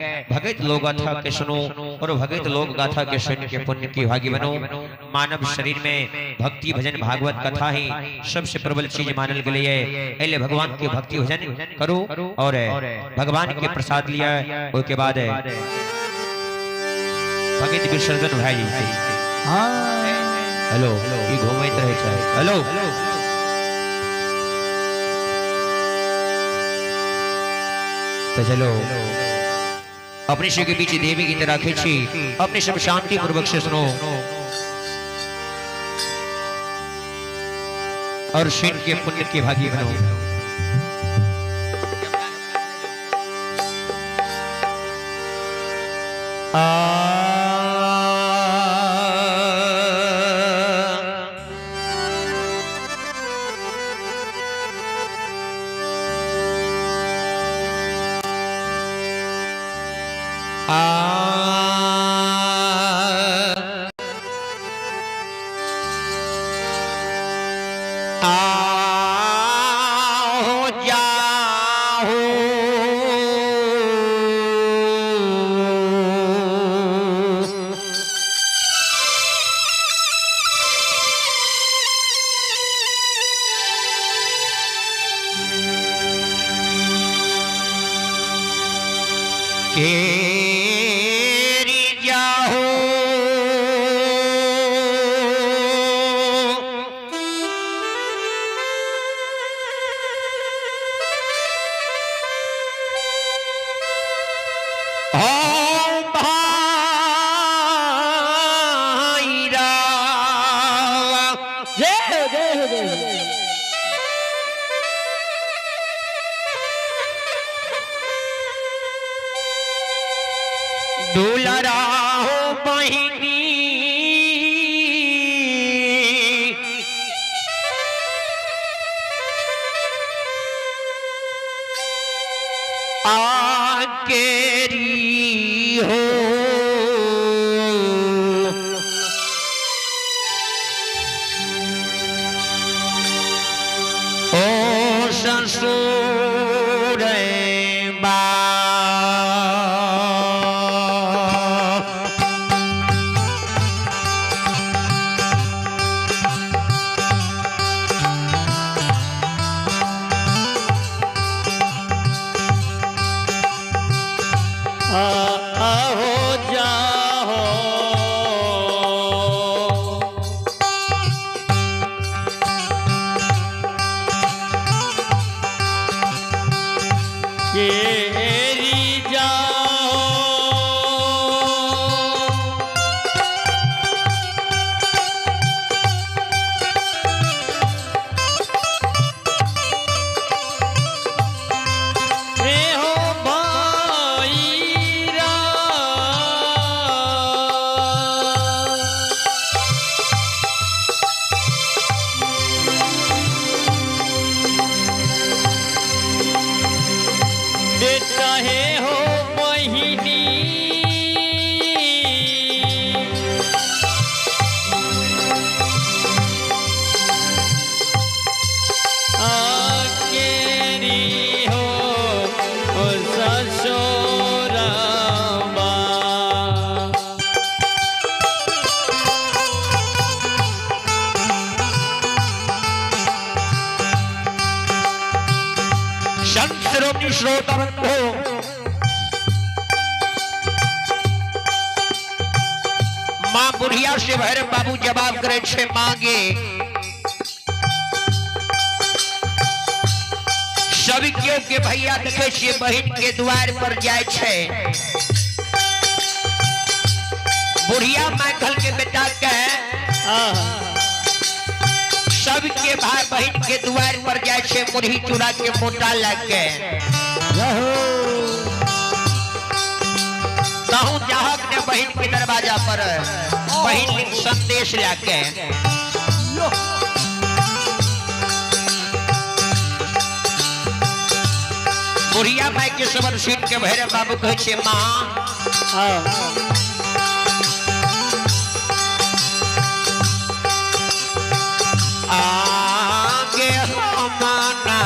भगत लोक गाथा के सुनो और भगत लोक गाथा के सुन के पुण्य की भागी बनो। मानव शरीर में भक्ति भजन भागवत कथा ही सबसे प्रबल चीज मानल गई है। एले भगवान के भक्ति भजन करो और भगवान के प्रसाद लिया, उसके बाद भगत विसर्जन भाई। हेलो, ये घूमते रहे चाहे। हेलो, तो चलो अपने शिव के बीच देवी गीत राखे छी, अपने सब शांति पूर्वक से सुनो और शिव के पुण्य के भागी बनो। केरी जाहो जय जय जय। दुलरा हो बहिनी आकेरी हो ओ ससुर बा। आहो जाहो केरी जाओ हे हो भाईरा। बेटा हे हो बहिनी आकेरी हो ससुरबा। संत श्रोमणी श्रोता बंधु, मां बुढ़िया से भैरव बाबू जवाब करे छे मांगे सब केओ के भैया देखे छिए बहिन के द्वार पर जाय छे। बुढ़िया माइकल के बेटा के सबके भाई बहिन के द्वार पर जाय छे मुरही चूड़ा के मोटा लग के कहूं जाहक ने बहिन के दरवाजा पर बहिन संदेश लाके। बुढ़िया माई के सबर सुन के भैरव बाबू कहै छे मां आगे हम ना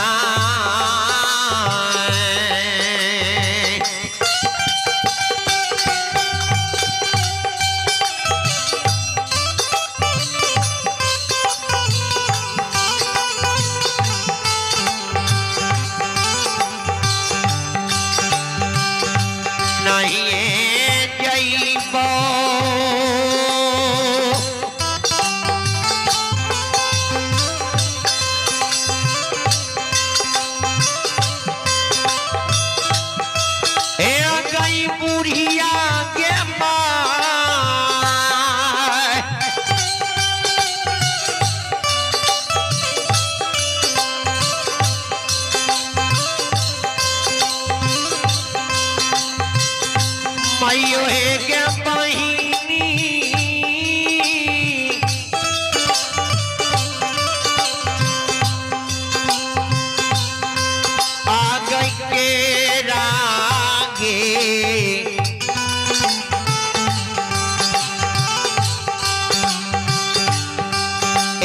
नहीं जइबो। ए गई बुढ़िया के माय, मैयो हे के बहिनी, आ गई के रागे।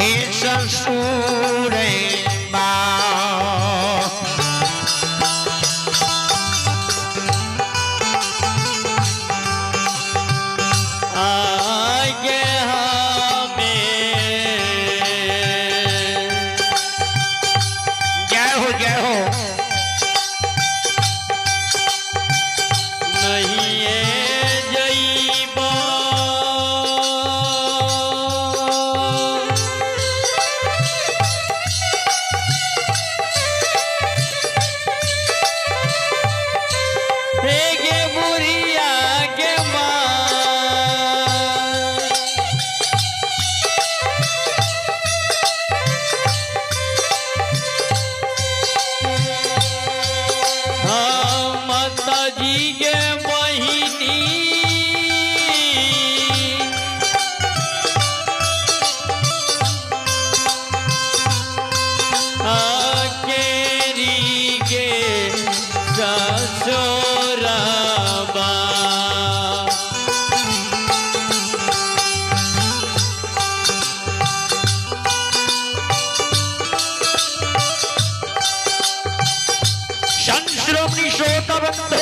ए ससुर बा, आगे हमें जय हो जय हो। नहीं जइबो। हे गे बुढ़िया के माँ, हाँ माता जी के बहिनी, केरी के ससुरबा। संत श्रोमणी श्रोता बंधु,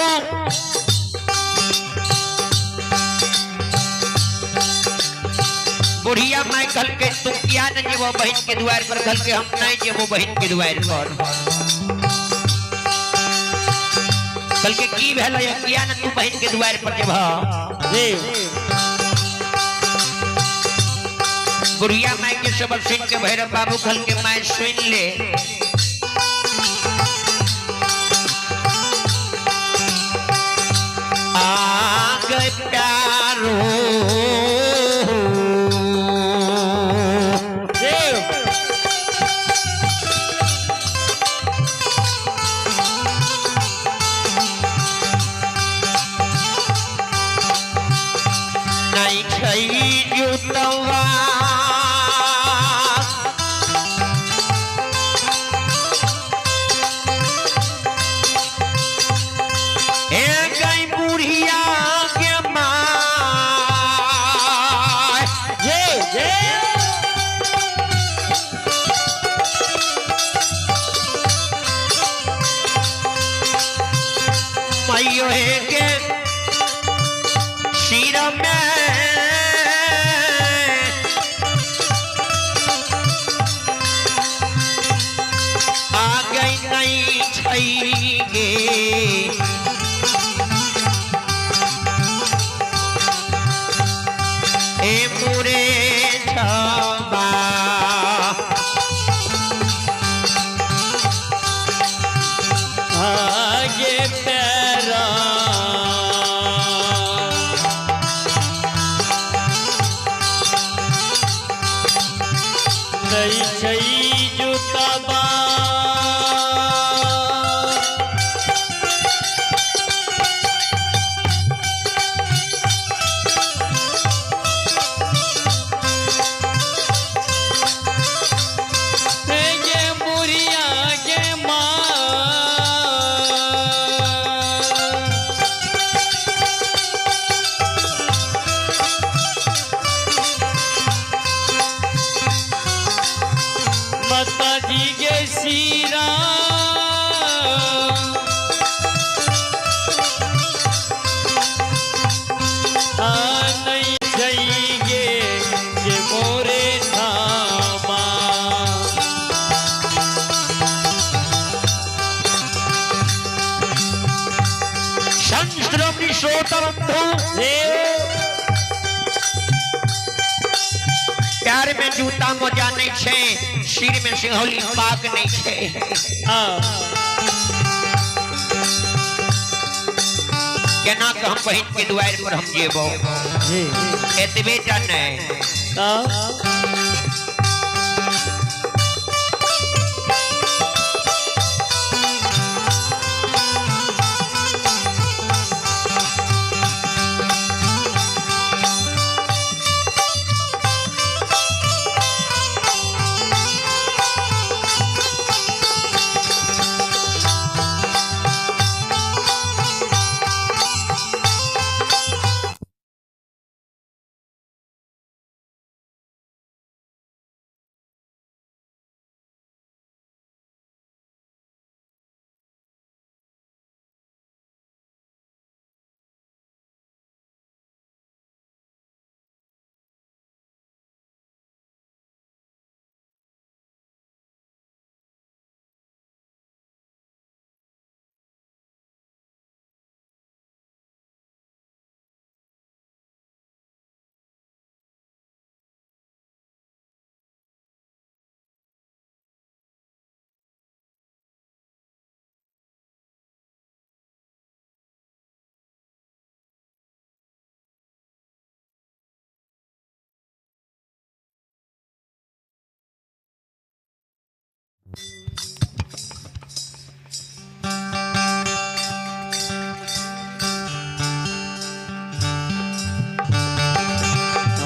बुढ़िया मैं कल के तुम किया न जेबो बहन के द्वार पर, कल के हम नहीं जेबो बहन के द्वार पर। कल के की भेलो या किया न तू बहन के द्वार पर जेबह। जी बुढ़िया मैं के सब सुन के भैरव बाबू कल के मैं सुन ले, आ गए प्यारो जी नहीं छै जुतवा, ए गई बुढ़िया के माय, जी जी मैयो हे के सिर में आ गई नहीं छै गे। ए मुरे छबा, आगे पैरा। शिरोमणि श्रोता बंधु, प्यार में जूता मोजा नहीं छे, सिर में सिंहौली पाग नहीं छे। केना के हम बहिन के दुआर पर हम जेबो? एतबे टा नहीं,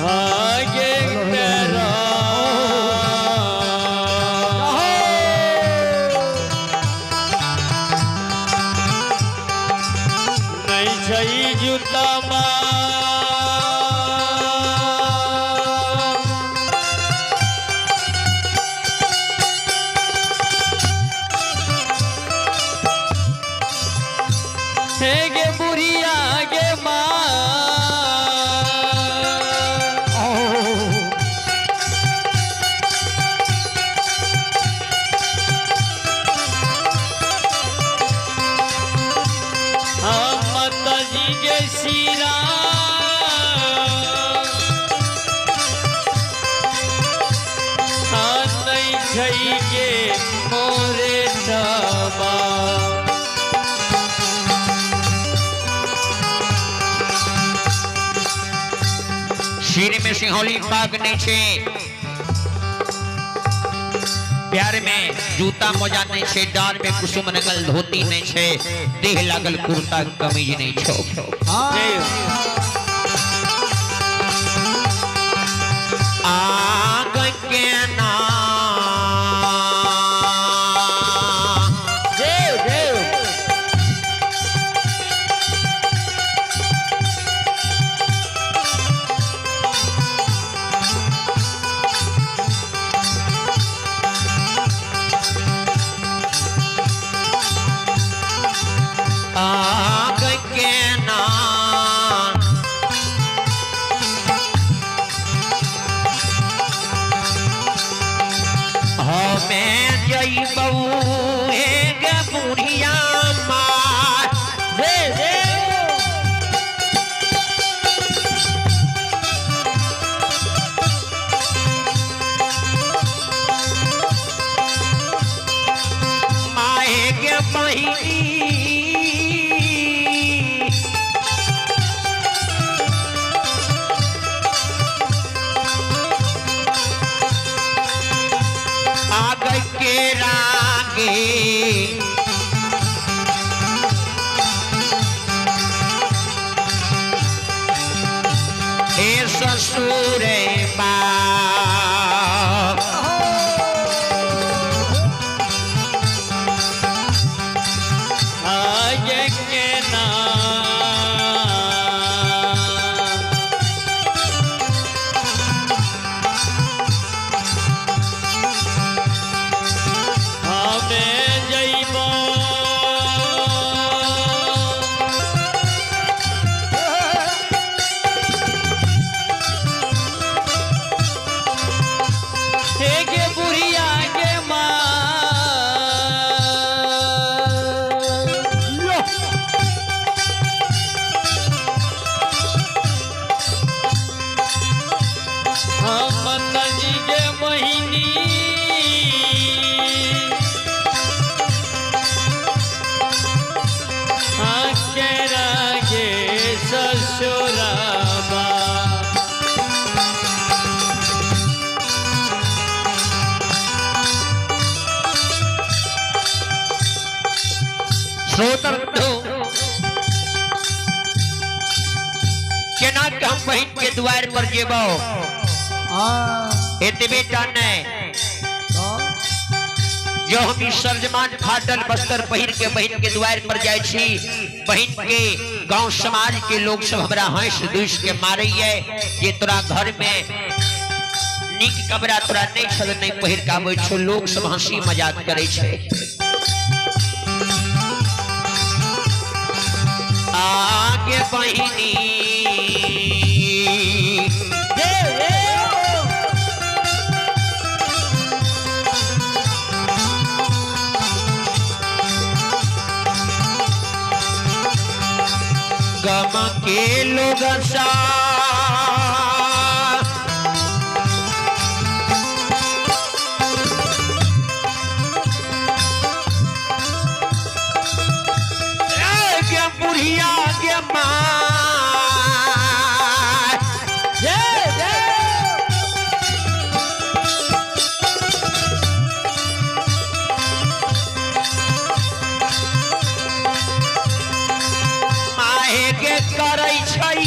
आगे तेरा नहीं छई जूता माँ, हे गे बुढ़िया गे माँ, माता जी के सिरा नहीं छई के मोरे तबा। सिर में सिंहौली पाग नहीं छे, प्यार में जूता मोजा नहीं छे, डार में कुसुम नगल धोती नहीं छे, देह लागल कुर्ता कमीज नहीं छो। आग के ना जय जय आग के ना हमें जइबऊ एक बुढ़िया माँ। जय जय माए के बहिनी आग के रागे हे ससुर बाप, आगे के ना हमें जइबो केना के हम बहिन के द्वार पर जेबो? एतबे टा नहीं, जो हम ई सर्जमान फाटल बस्तर पहिर के बहिन के द्वार पर जाय छी, बहिन के गांव समाज के लोग सब हमरा हंस दुस के मारैये जे तोरा घर में नीक कपड़ा तोरा नहीं छल, नहीं पहिर के आबै छौ। लोग सब हंसी मजाक करै छै। आगे बहिनी गम के लोग सा गे बुढ़िया गे माँ माहे के करै छै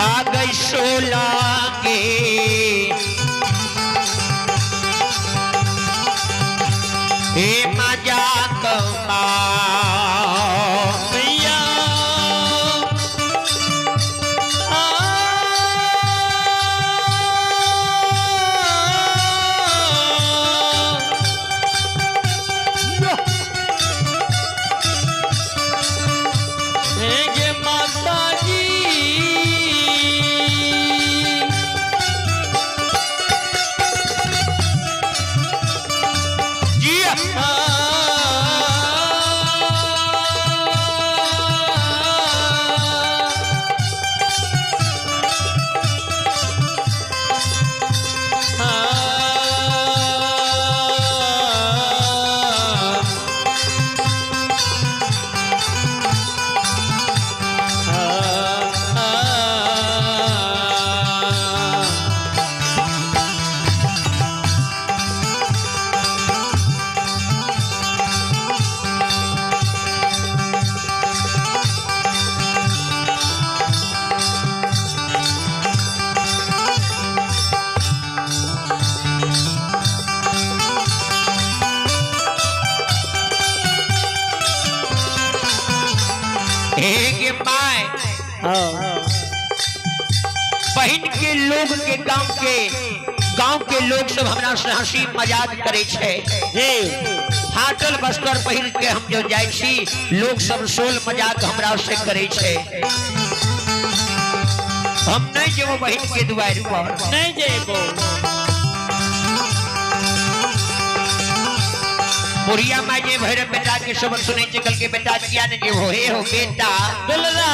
आ गई सोला के हे मजाक मा भैया हे माता जी। जी हे गे my, बहिन के लोग के गांव के लोग सब हमरा से हंसी मजाक करे छै। फाटल बस्तर पहिर के हम जो जाय छी, लोग सब सोल मजाक हमरा से करे छै। हम नहीं जेबो बहिन के दुआर पर, नहीं जेबो। बुढ़िया माय जे भैरव बेटा के सबक सुनै छै, कहलकै बेटा किया नहीं जेबो? हे हो बेटा दुलरा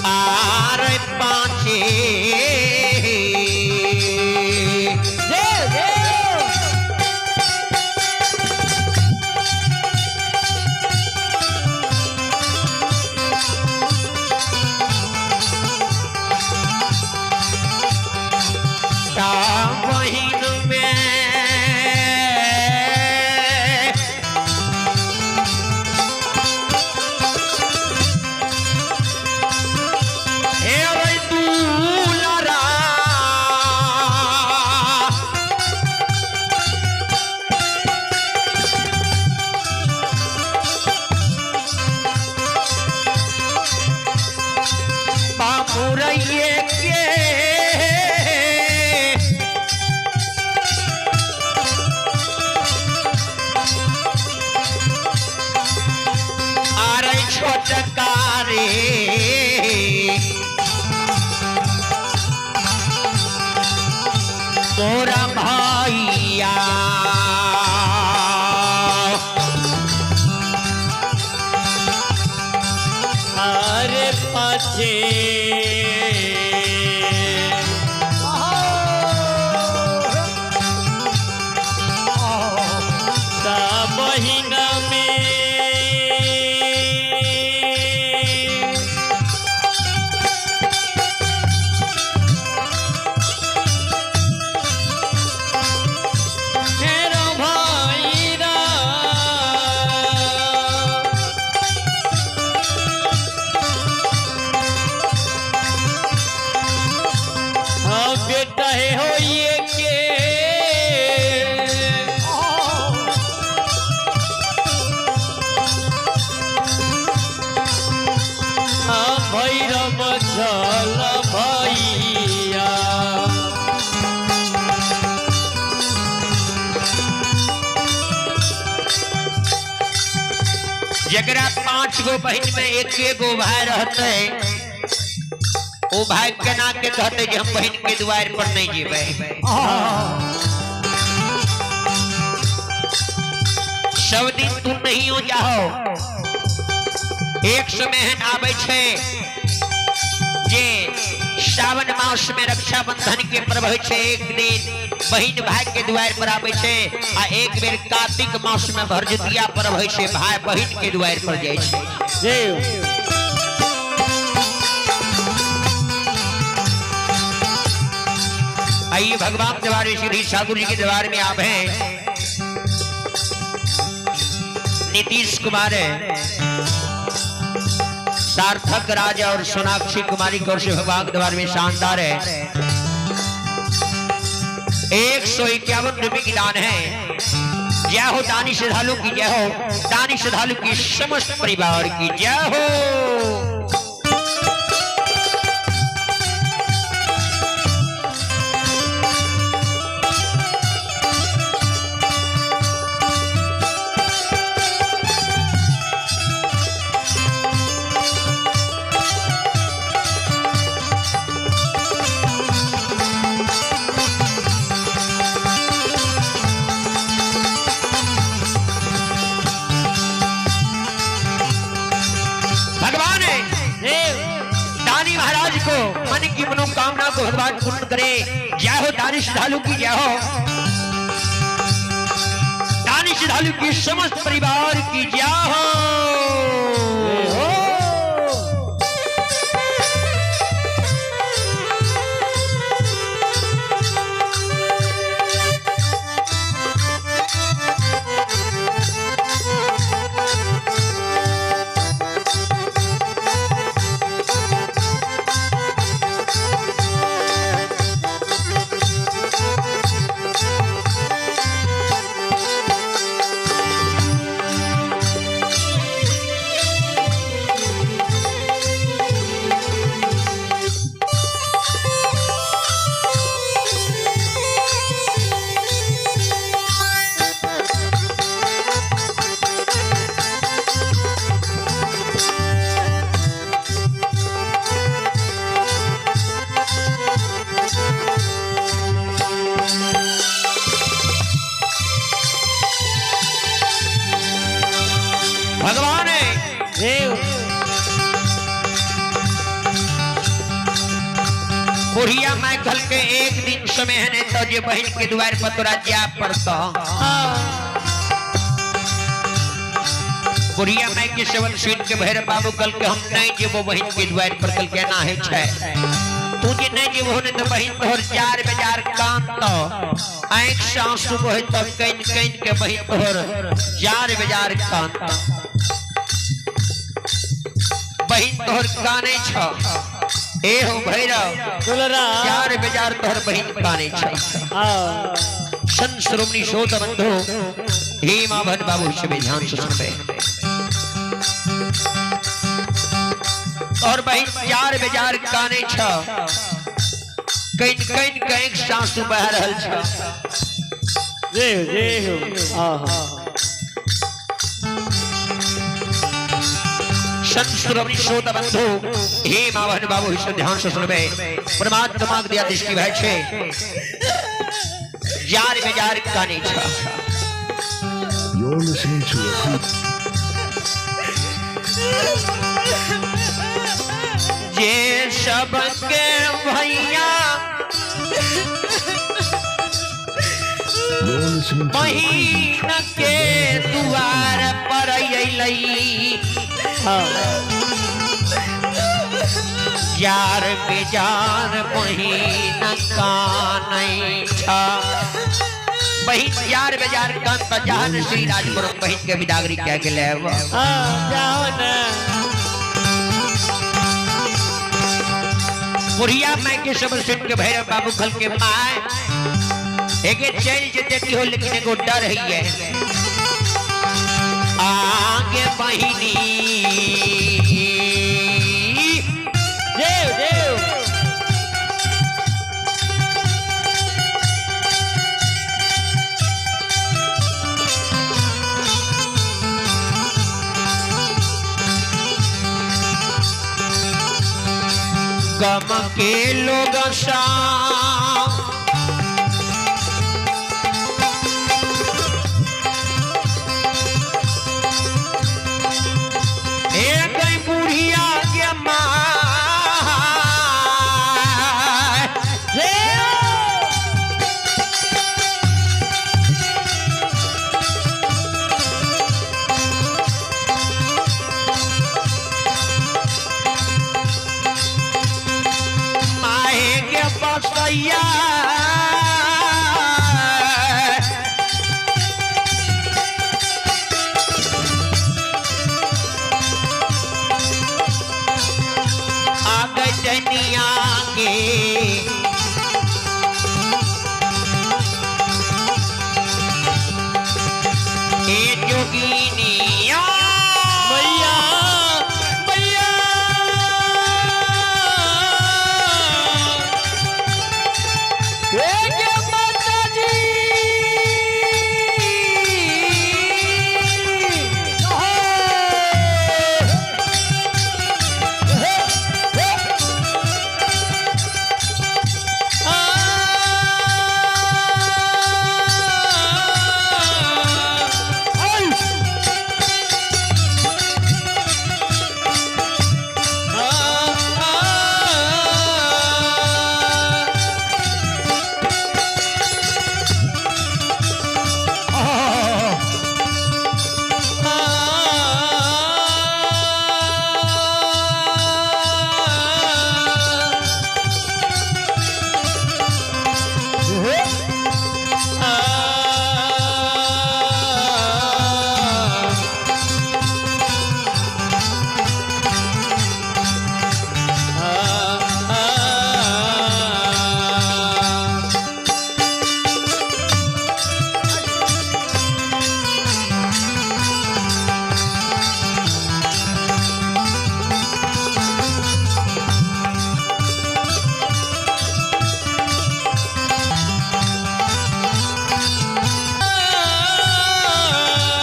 आर पाँचे ता बहिन में हे रे दुलरा जकरा 5 गो बहिन में एक गो भाई रहते, ओ भाई केना के कहते जे हम बहिन के द्वार पर नहीं जेबै। सब दिन तू नहीं हो जाओ, एक समय एहन आबै छै जे सावन मास में रक्षाबंधन के पर्व होइ छै, एक दिन बहिन भाई के द्वार पर आबै छै, आ एक बेर कार्तिक मास में भरदुतिया पर्व होइ छै, भाई बहिन के द्वार पर जाइ छै। आइए भगवान दरबार श्री ठाकुर जी के दरबार में आप हैं। नीतीश कुमार है, सार्थक राज और सोनाक्षी कुमारी गौर से भगवान दरबार में शानदार है। 151 रुपए की दान है। जय हो दानी श्रद्धालु की जय हो, दानी श्रद्धालु की समस्त परिवार की जय हो। को मन की मनोकामना को भगवान पूर्ण करे। जय हो दानी श्रद्धालु की जय हो, दानी श्रद्धालु की समस्त परिवार की जय हो। भगवान है बुढ़िया मैं कल के एक दिन समय है नहीं तो जे बहन के द्वार पर तोरा जा पड़ता। बुढ़िया मैं के सेवन सुन के भैरव बाबू कल के हम नहीं जेबो बहन के द्वार पर, कल के ना है छै तू जे नहीं जेबो ने तो बहन तोहर चार बाजार काम तो आंख से आंसू बहे तो कइन कइन के बहन तोहर चार बाजार काम बहन तोहर काने छ। ए हो भैरव चार बाजार तोहर बहन काने छ। संत श्रोमणी शोध बंधु हेमा भन बाबू से ध्यान से सुनबे। तोहर बहन चार बाजार काने छ, कइन कइन कइन सासु बह रहल छ। जय हो जय हो। संत श्रोमणी श्रोता बंधु हे मावन बाबू इस ध्यान से सुनबे। परमात्मा के दया दृष्टि भय छे जार बेजार काने छ। You're listening to a जे सबके भैया बहिन के दुआर पर अइलै, यार बेजार बहिन कानै छ। बहिन यार बेजार कान त जहन श्री राजपुर बहिन के बिदागरी क्या के ले जाओ ना। बुढ़िया माय के सब सुन के भैरव बाबू खल के my एके चल जेते की हो, लेकिन एगो डर है आगे बहिनी। देव देव गम के लोग सा हे गई बुढ़िया के माँ। माहे के बसैया आगजनिया के ए जोगिनिया मैया मैया हे गे माता जी।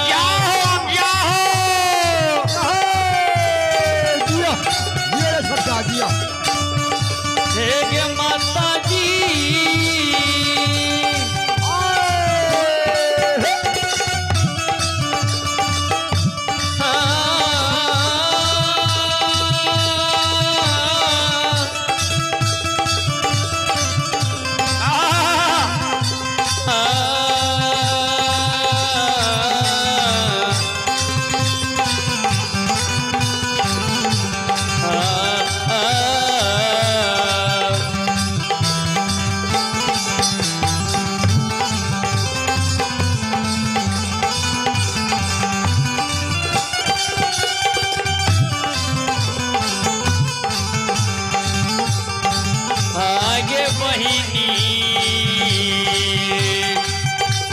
जाहो जाहो जिया जिया रे सरकार जिया। हे गे माता जी। आगे बहिनी।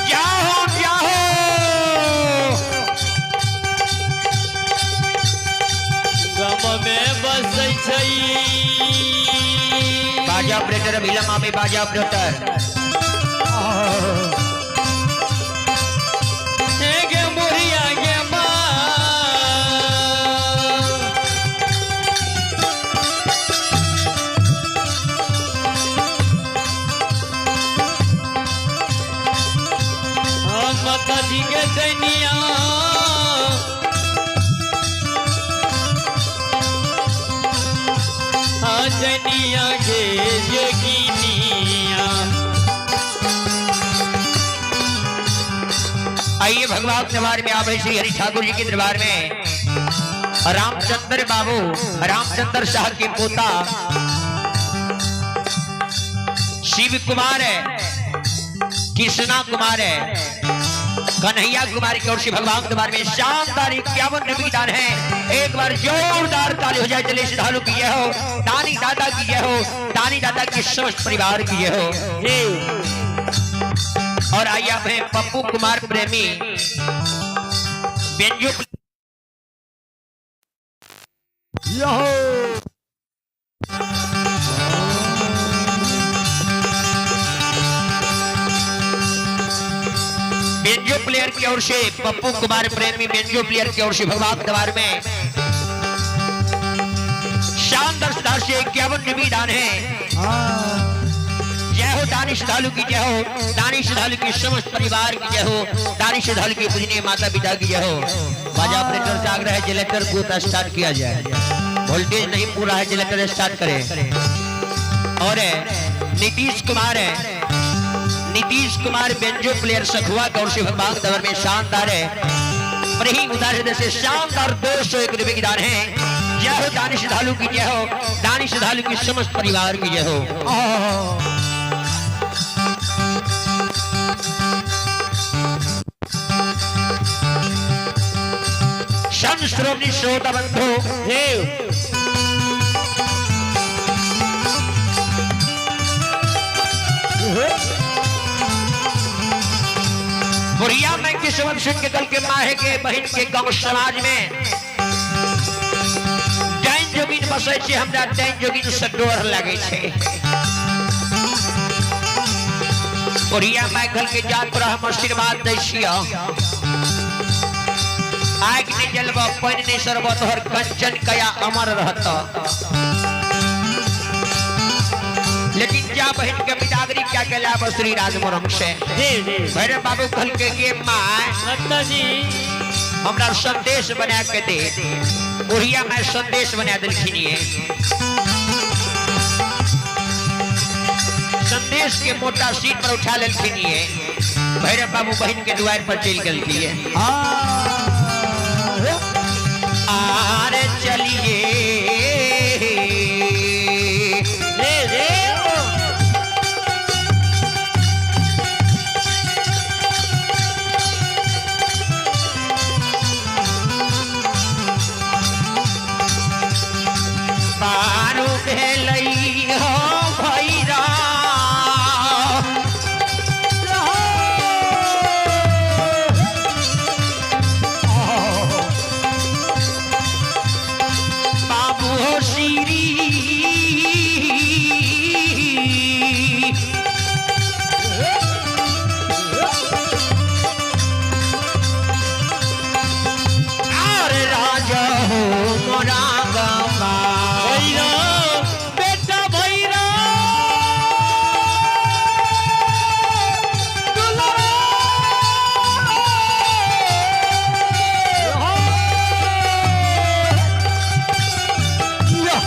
जाहो जाहो गम में बसै छै। बाजा ऑपरेटर अभिला मामे बाजा ऑपरेटर। हे गे बुढ़िया गे माँ। हाँ, माता जी के जैनिया। हाँ, जैनिया के जोगिनिया। आइए भगवान दरबार में आवे श्री हरि ठाकुर जी के दरबार में रामचंद्र बाबू रामचंद्र शाह के पोता शिव कुमार है, कृष्णा कुमार है, कन्हैया कुमार की ओर से भगवान दरबार में शानदार 51 रुपये की दान है। एक बार जोरदार ताली हो जाए। चले श्रद्धालु की जय हो, दानी दादा की जय हो, दानी दादा के समस्त परिवार की जय हो। और आइए आप हैं पप्पू कुमार प्रेमी बेंजो यहो बेंजो प्लेयर की ओर से पप्पू कुमार प्रेमी बेंजो प्लेयर की ओर से भगवान दरबार में शानदार श्रद्धा से 51 रुपये दान है। जय हो दानी श्रद्धालु की जय हो, दानी श्रद्धालु की समस्त परिवार की जय हो, दानी श्रद्धालु की पूजनीय माता पिता की जय हो। बाजा ऑपरेटर से आग्रह है जनरेटर को स्टार्ट किया जाए, वोल्टेज नहीं पूरा है, जनरेटर स्टार्ट करें। और नीतीश कुमार है, नीतीश कुमार बेंजो प्लेयर सखुआ गौर से भगवान दवर में शानदार है, पर ही उदार हृदय से शानदार 201 रुपए की दान है। जय हो दानी श्रद्धालु की जय हो, दानी श्रद्धालु की समस्त परिवार की जय हो। संत श्रोमणी श्रोता बंधु बुढ़िया में किस्मत सुन के कल के माहे के बहन के गांव समाज में डाइन जोगिन बसै छै, हमरा डाइन जोगिन से डर लगे छै। बुढ़िया माय घर के जा तोरा हम आशीर्वाद दै छियौ, आगि नहीं जलब पानि नहीं सरब तोहर कंचन कया अमर रहत। लेकिन जा बहन के बिदागरी क्या गेला श्री राजमोरम से भैरव बाबू कहल के गे माय माताजी हमरा संदेश बना के दे। बुढ़िया मैं संदेश बना दिलखिन, संदेश के मोटा सीट पर उठा लेलखिन। भैरव बाबू बहन के द्वार पर चल गेलखिन। आरे चलिए पारू भेलई हो भैरा बाबू हो श्री और राजा हो मोरा गंगा भैरव बेटा भैरव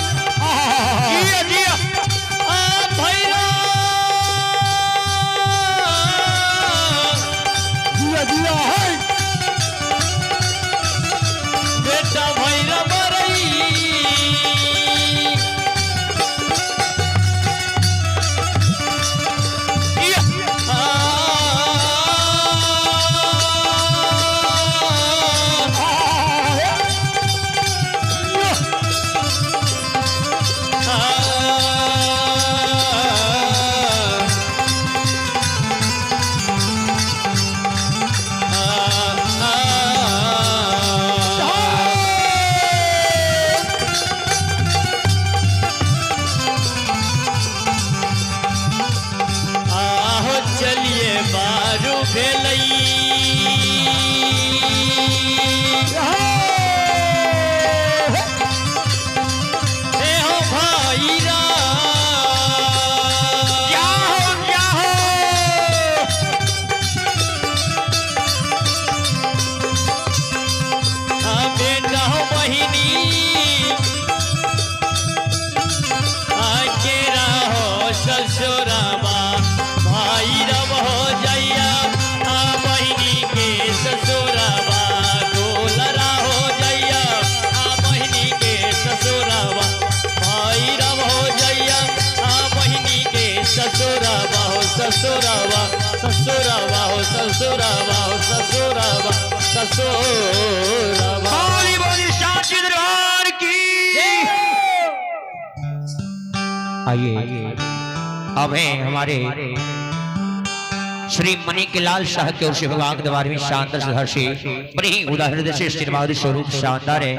जिया जिया आ भैरव जिया जिया है बेटा भैरव बरई जिया आहो चलिए बारू भेलई हे हो भाईरा जाहो जाहो आ बेटा हो बहिनी आ केरा हो ससुराबा भाई रब हो जैया आ बहिनी के ससुराबा गोलरा हो जैया आ बहिनी के ससुराबा भाई रब हो जैया आ बहिनी के ससुराबा हो ससुराबा ससुराबा हो ससुराबा हो ससुराबा ससुराबा बोली बोली साची दरबार की। आइए अब हैं हमारे श्री मणि के लाल शाह के ओर से भगवान के दरबार में शानदार सहर्षि बड़ी ही उदाहरण हृदय से आशीर्वाद स्वरूप शानदार है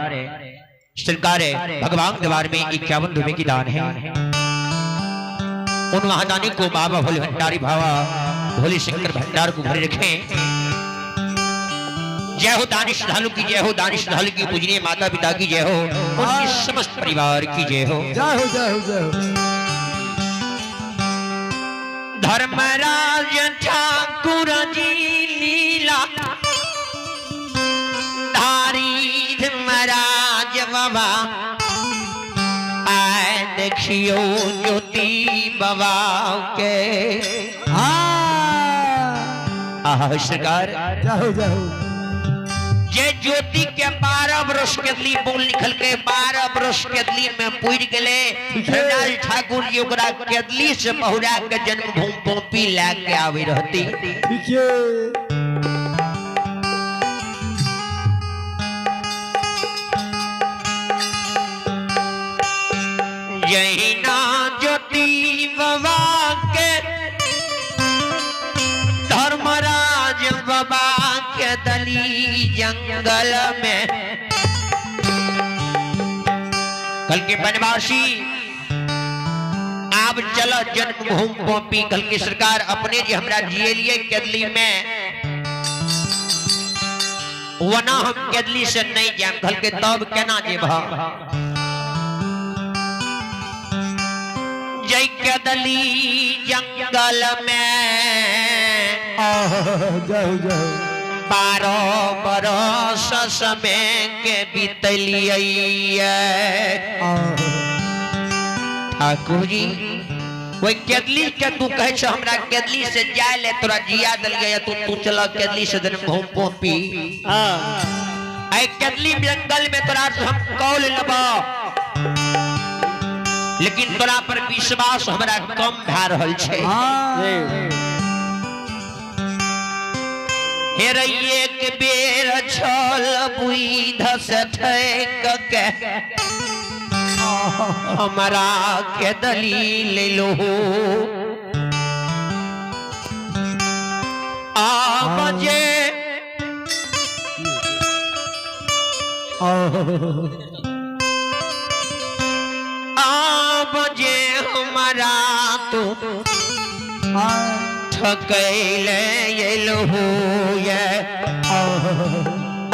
सरकार है भगवान के दरबार में 51 रुपए की दान है। उन महादानी को बाबा भोले भंडारी भावा भोले शंकर भंडार को भरे रखें। जय हो दानिश श्रद्धालु की जय हो, दानिश श्रद्धालु की पूजनीय माता पिता की जय हो, उनकी समस्त परिवार की जय हो। जय हो जय हो जय हो। धर्मराज ठाकुर जी लीला धारी धर्मराज बाबा आए देखियो ज्योति बाबा के। हाँ आह सरकार जय हो जय हो। ये ज्योति के 12 वर्ष के लिए बोल निकल के 12 वर्ष के लिए में पुर गए। धर्मराज ठाकुर जी ओकरा केदली से बहुरा के जन्मभूमि पोपी ला के आवे रहती। देखिए जहिना ज्योति बाबा के धर्मराज बाबा के दली जंगल में कल के वनवासी आब चलो जन्मभूमि पोपी। कल की सरकार अपने जी हमरा जिए लिए केदली में वना हम केदली से नहीं जाम। कल के तब केना जेब जय केदली जंगल में जय हो जय हो। 12 बरस समय के बीतलिए। ठाकुर जी वही केदली के तू कहे छ हमरा केदली से जाय ले तोरा जिया दल गया तू तू चल केदली से जन्मभूमि पोपी। हाँ ऐ केदली जंगल में तोरा से हम कौल लेबो लेकिन तोरा पर विश्वास हमरा कम भए रहल छै। हेर एक बेर छल बुइध से ठैक के हमरा के दली लेलो आ बजे आ बजे हमरा तू ठकैले एलहु ये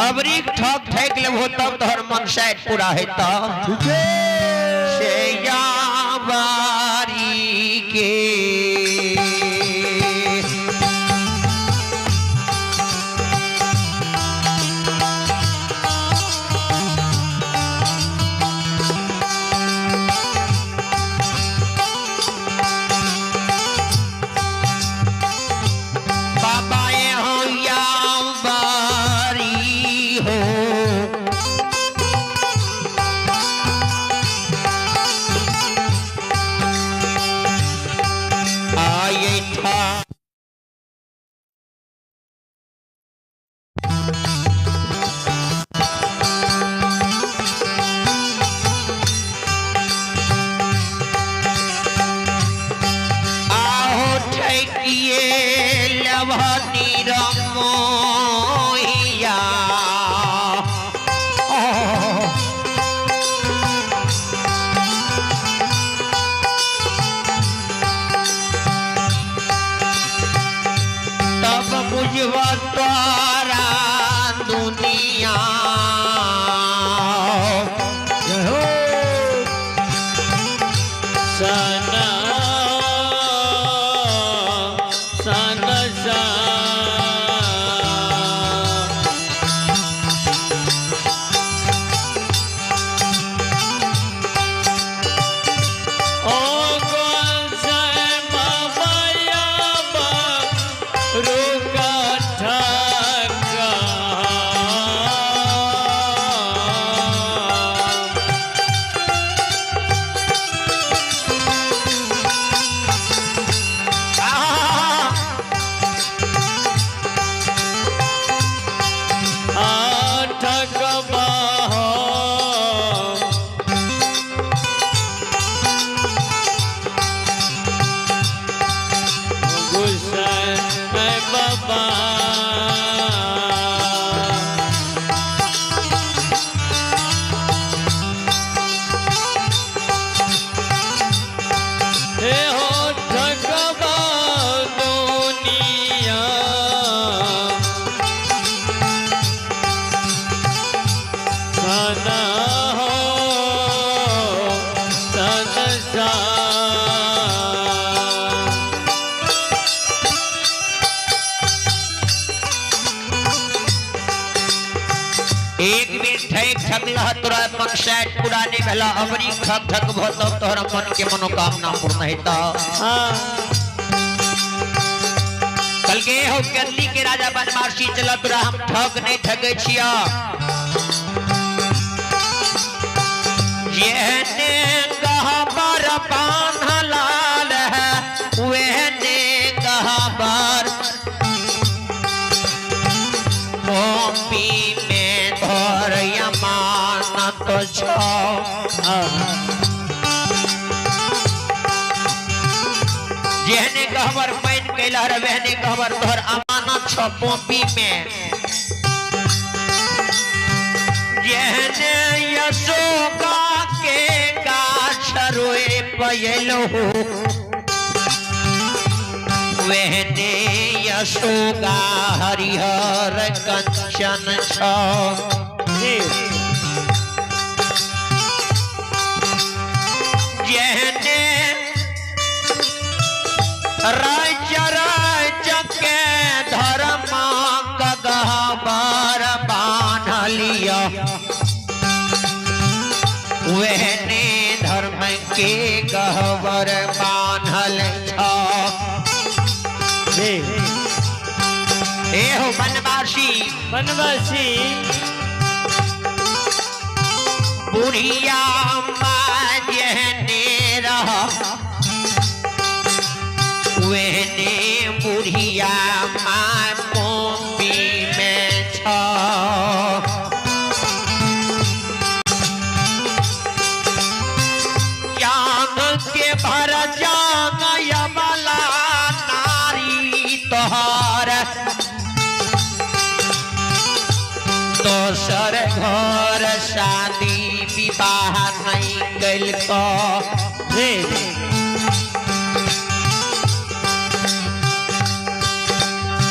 अबरी ठक ठैक लेबहो तब तोहर मन शायद पूरा हेतौ। से यावारी के बाबा ये हो यावारी हो एक बेर ठैक ठकलह तोरा मन शायद पूरा नहीं भेला, अबरी ठक ठक भो तब तोहरा मन के मनोकामना पूर्ण हेता। हाँ। कल के हो केरली के राजा बनवासी चल तोरा हम ठग नहीं ठगे छिया। जेहने गहबर बान्हलाल है वेहने गहबर मोपी में धर अमानत छो। जेहने गहबर पैन कैलह रे वेहने गहबर तोहर अमानत छो पोपी में। जेहने यशोका के गाछ रोए पयलहु वेहने यशोका हरिहर कंचन छो। जेहने राज्य राज्य के धर्म गहबर बान्हलिया वेहने धर्म के गहबर बान्हल छो। ए हो बनवासी बनवासी बुढ़िया माँ जेहने रह वेहने बुढ़िया माँ मोपी में छो। जान के भर जान यमला नारी तोहर दोसर घर शादी विवाह नहीं कैलको।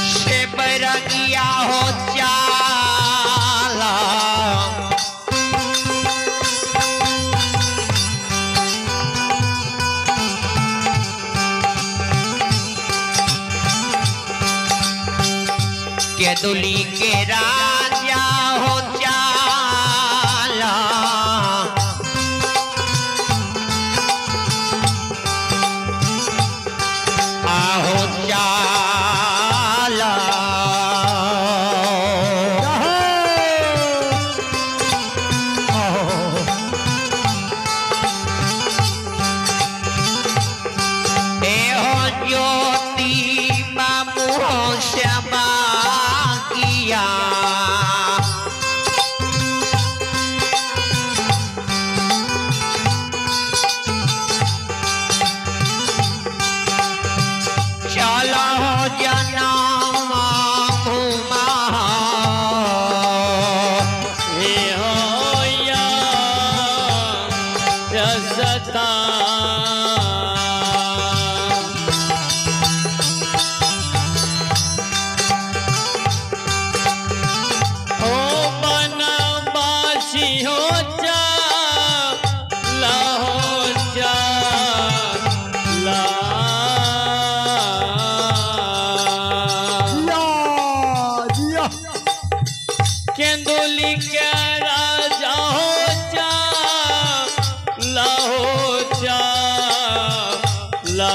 से बैरंगिया हो चाला केदुली के राजा हो चाला आहो चाला। ए हो ज्योति बाबू हो श्यामा किया चलो जनम घुमा हे हो या रसता। ओ बनवासी हो जा लहो जा ला। जिया जिया केंदुली के राजा हो जा लहो जा ला।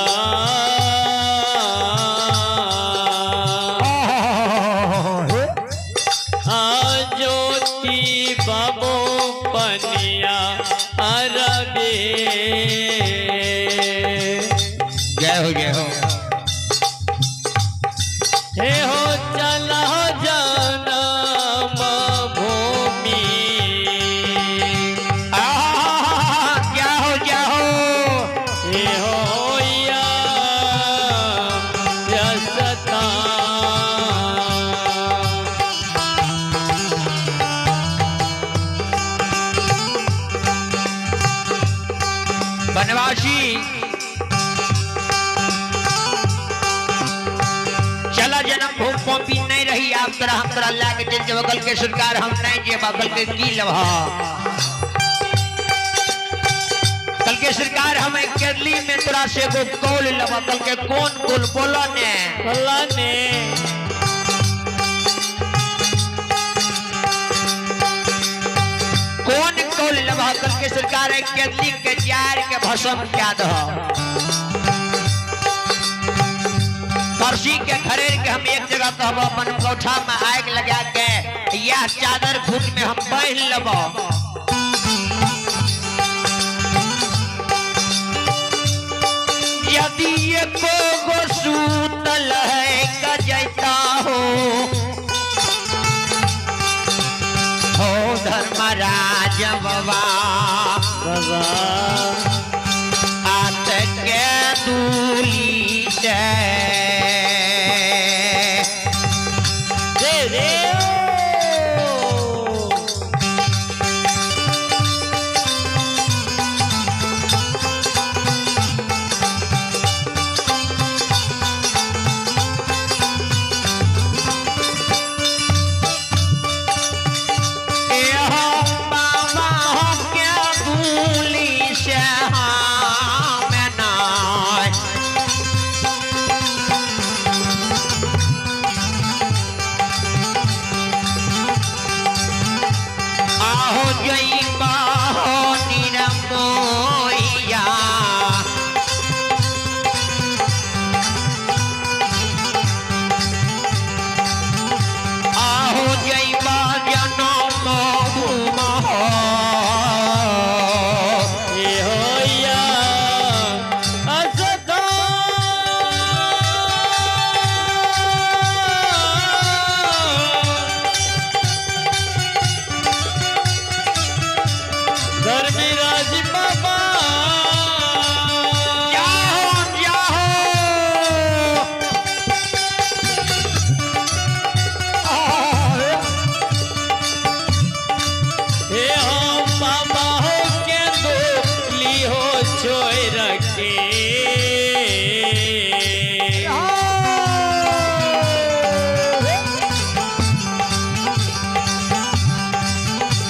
हे ज्योति बाबो पनिया अरबे। जय हो जय हो। हे हो चला जनम भूमि आहा, क्या हो क्या हो। हे हो या रसता। बनवासी चला जन्म भूमि पौपी नहीं रही आप तोरा हम तोरा लाग चल जब बगल के सरकार हम नहीं जे बगल के की लभा। कल के सरकार हमें केरली में तोरा से एगो कौल लभा। कल के कौन कौल बोला ने बोला ने। बोल लबा करके सरकार है केदली के जार के भस्म क्या दह। करसी के खरेर के हम एक जगह कहब अपन कोठा में आग लगा के यह चादर घुट में हम पहन लब। यदि एको गो सूतल है गजैता हो धर्मराज बाबा बाबा आत के दूली से रे रे ओ। एहो बाबा हो के दूली से हम नाय। आहो जइबा हो निरमोइया आहो जइबा जनम भूम हो। हे होया असता धर्मराज बाबा जाहो जाहो हे हो बाबा हो के दोली हो छोड़ रखे।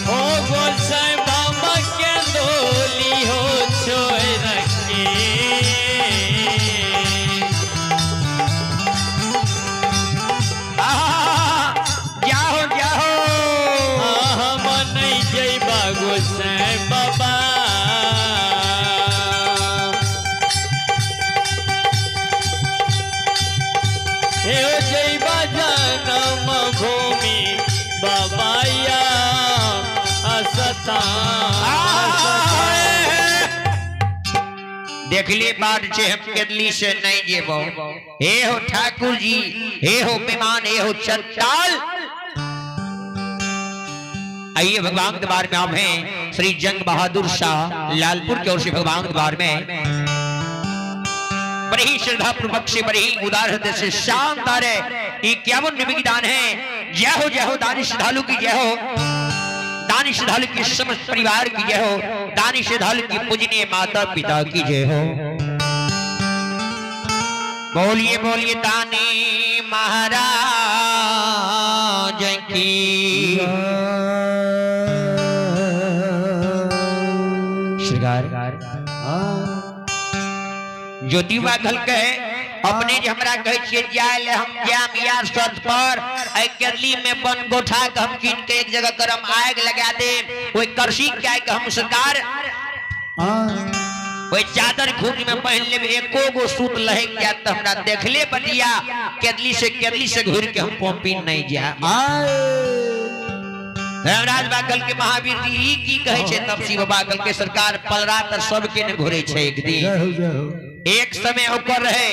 हो गोसाई बाबा के दोली हो छोड़ रखे। आहा, जाहो जाहो हम नहीं जइबा गोसाई बाबा। हे ओ जइबा जनम भूमि बाबाया असता। देखले बात छे हम केदली से नहीं जेबो। हे हो ठाकुर जी, हे हो विमान, हे हो चट्टाल। आइए भगवान के दरबार में आप हैं श्री जंग बहादुर शाह लालपुर की ओर से भगवान के दरबार में बड़ी ही श्रद्धा पूर्वक से बड़ी ही उदार हृदय से शानदार है 51 रुपए की दान है। जय हो जय हो दानी श्रद्धालु की जय हो, दानी श्रद्धालु की समस्त परिवार की जय हो, दानी श्रद्धालु की पूजनीय माता पिता की जय हो। बोलिए बोलिए दानी महाराज की। श्रृंगार ज्योति बाघल कहे अपने जे हमरा कहे छियै जाय ले हम जाम या शर्त पर एहि केरली में बन गोठा के हम कीन के एक जगह करम आग लगा देम, ओहि करसी के आग हम सरकार ओहि चादर घूट में पहन लेब, एको गो सूत लहक जायत त हमरा देखले बतिया केदली से घूर के हम पॉम्पी नहीं जा। धर्मराज बागल के महावीर जी ई की कहे छै तपसी बाबा कल के सरकार पलरा तर सबके ने घुरे छै एक दिन। जय हो जय हो। एक समय ओकर रहे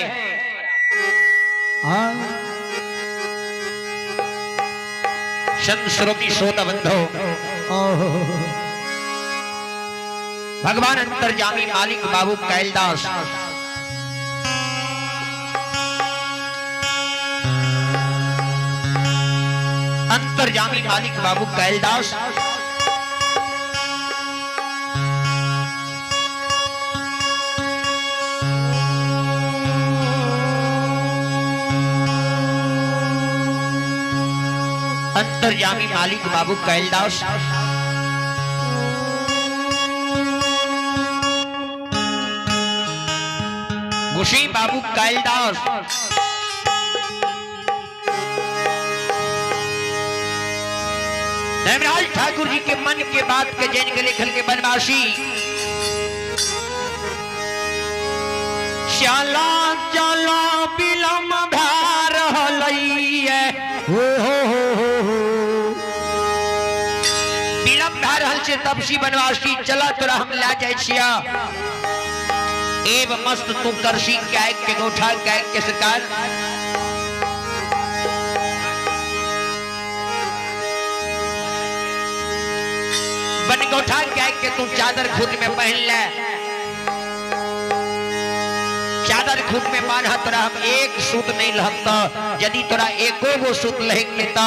संत श्रोमणी श्रोता बंधो, भगवान अंतर्जामी मालिक बाबू कैलदास अंतर्जामी मालिक बाबू कैलदास अंतर्जामी मालिक बाबू कैलदास गुशी बाबू कैलदास धर्मराज ठाकुर जी के मन के बात के जैन के लेखन के बनवासी चला चला बिलम भा रहलैये। हो हो हो हो हो। बिलम भा रहल छै तपसी बनवासी, चला तोरा हम ला जाइ छिया। एव मस्त तू करसी कैक के गोठा कैक के सरकार। बनगौठा कैक के तू चादर खुद में पहन ले, चादर खुद में बांधा, तोरा हम एक सूत नहीं लहत। यदि तोरा एको गो सूत लहक लेता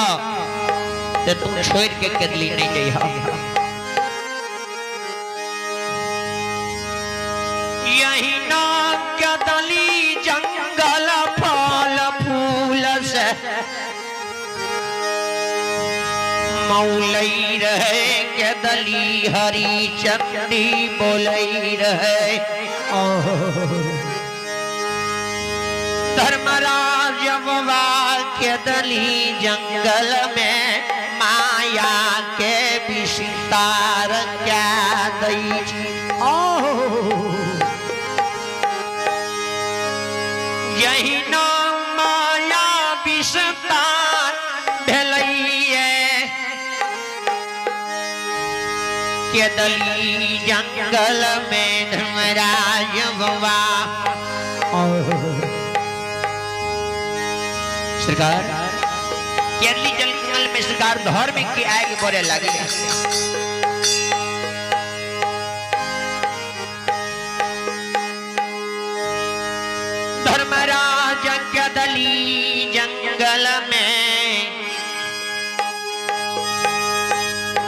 तो तू छोड़ के कदली नहीं जइहा। यही नाम कदली जंगल फल फूल से मौलई रहे, कदली हरी चंदी बोलई रहे। धर्मराज बाबा कदली जंगल में माया के विस्तार क्या दई। यही नाम माया विस्तार भेलैये, केदली जंगल में धर्मराज बाबा। सरकार केरली जंगल में सरकार धर्म के आग बढ़े लगी। धर्मराज कदली जंगल में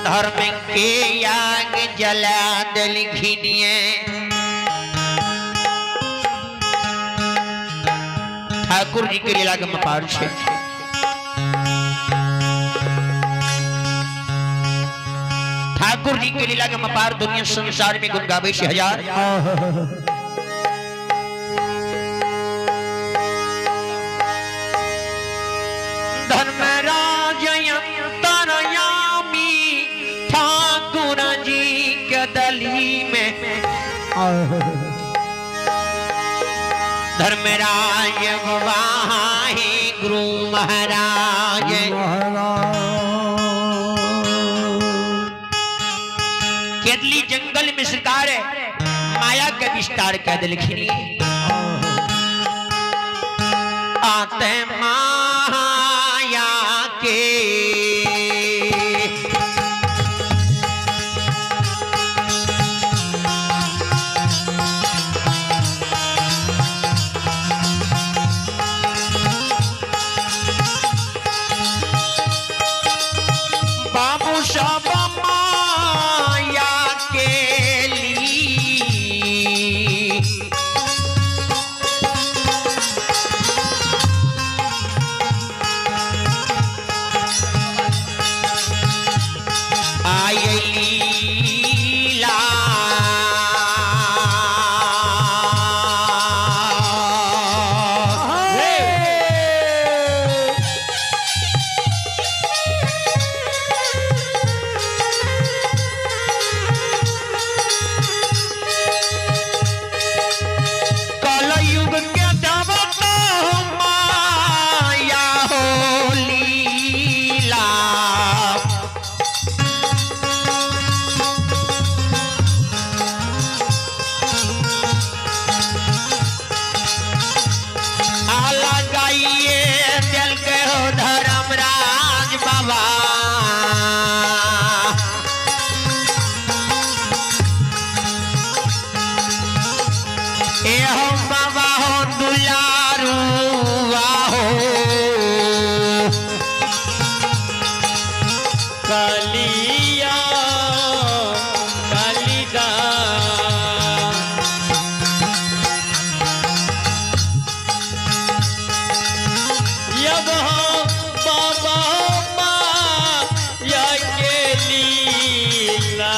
धर्म के आग जला दिल घिनिए। ठाकुर जी के लीला के मपार छे। ठाकुर जी के लीला के मपार दुनिया संसार में गुण गावे छे हजार। धर्मराज अंतरयामी ठाकुर जी के दली में धर्मराज वाहे गुरु महाराज। केतली जंगल में सरकार है माया के विस्तार कह दिलखिन। आते माया के बाबू सब माया के ली आई लीला। कलयुग के देवता माया हो लीला। आला गाइए दिल के हो धर्मराज बाबा। ए हो बाबा हो दुलारू हो। कालिया कालिदा यब हो बाबा माया के लीला।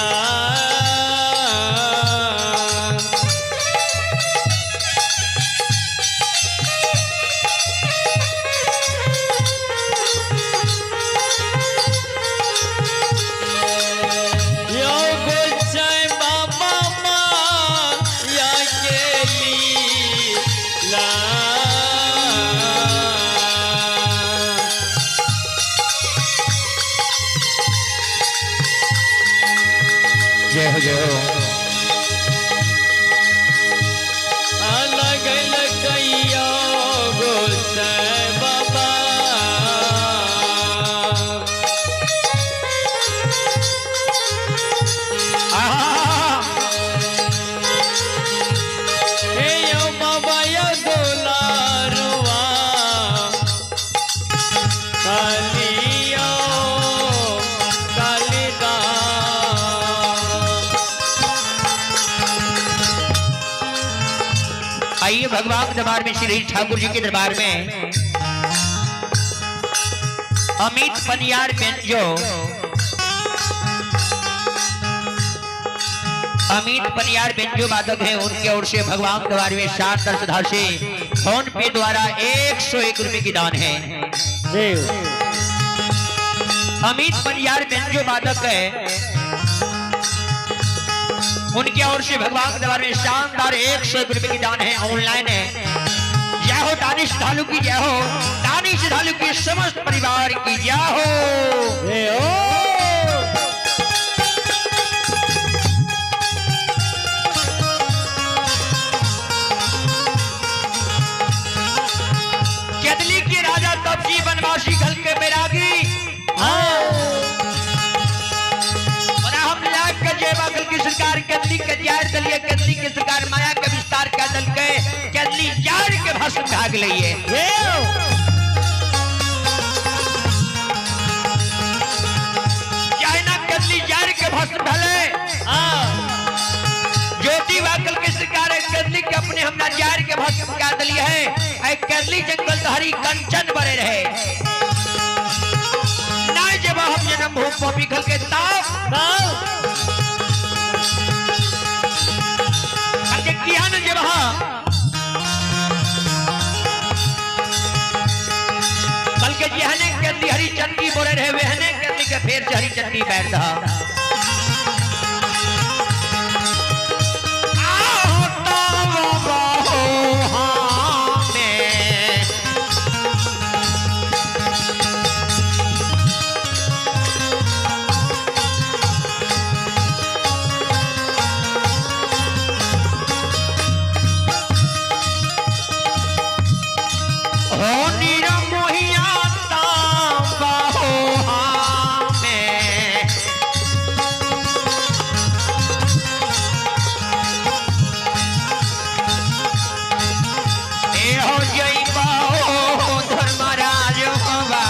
जय हो, जय हो। लगल कैयो गोसाई बाबा। आहा! हे यो बाबा यो दुलारुआ कालियो कालिदास। आइए भगवान दरबार में, श्री ठाकुर जी के दरबार में अमित पनियार बेंजो, अमित पनियार बेंजो वादक है, उनके ओर से भगवान दरबार में शानदार श्रद्धा से फोन पे द्वारा 101 रुपए की दान है। जय अमित पनियार बेंजो वादक है, उनकी ओर से भगवान के दरबार में शानदार 101 रुपए की दान है, ऑनलाइन है। जय हो दानिश धालू की जय हो, दानिश धालू के समस्त परिवार की जय हो। जय हो। केदली के राजा तब जी बनवासी घल के बैरागी और हम लाख के जेबा कल की सरकार केदली के जार दलिए, केदली की सरकार माया के विस्तार कर दल के केदली जार के भाषण भाग लइए। चाइना केदली जार के भाषण भले ज्योति वाकल की सरकार केदली के अपने हमना जार के भाषण कर दलिए है। ऐ केदली जंगल तो हरी कंचन बरे रहे ना, जब हम जन्म भूम पपी खल के ताप अरे किया न जब हाँ कल के जिहने केदली हरी चंडी बोले रहे, वहने केदली के फेर से हरी चंडी बैठ रहा। हो निरमोहिया तांबा हो हमें। ए हो जय बाहो धर्मराज बाबा।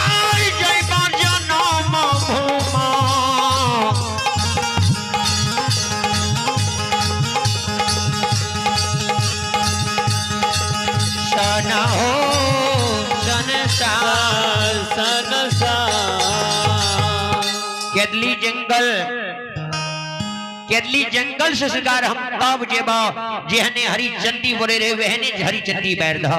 आय जय बा जनम भूमा। सन हो संसार केदली जंगल, केदली जंगल से सरकार हम तब जेबा जेहने हरी चंडी बोले रे, वहने हरी चंडी बैर दा।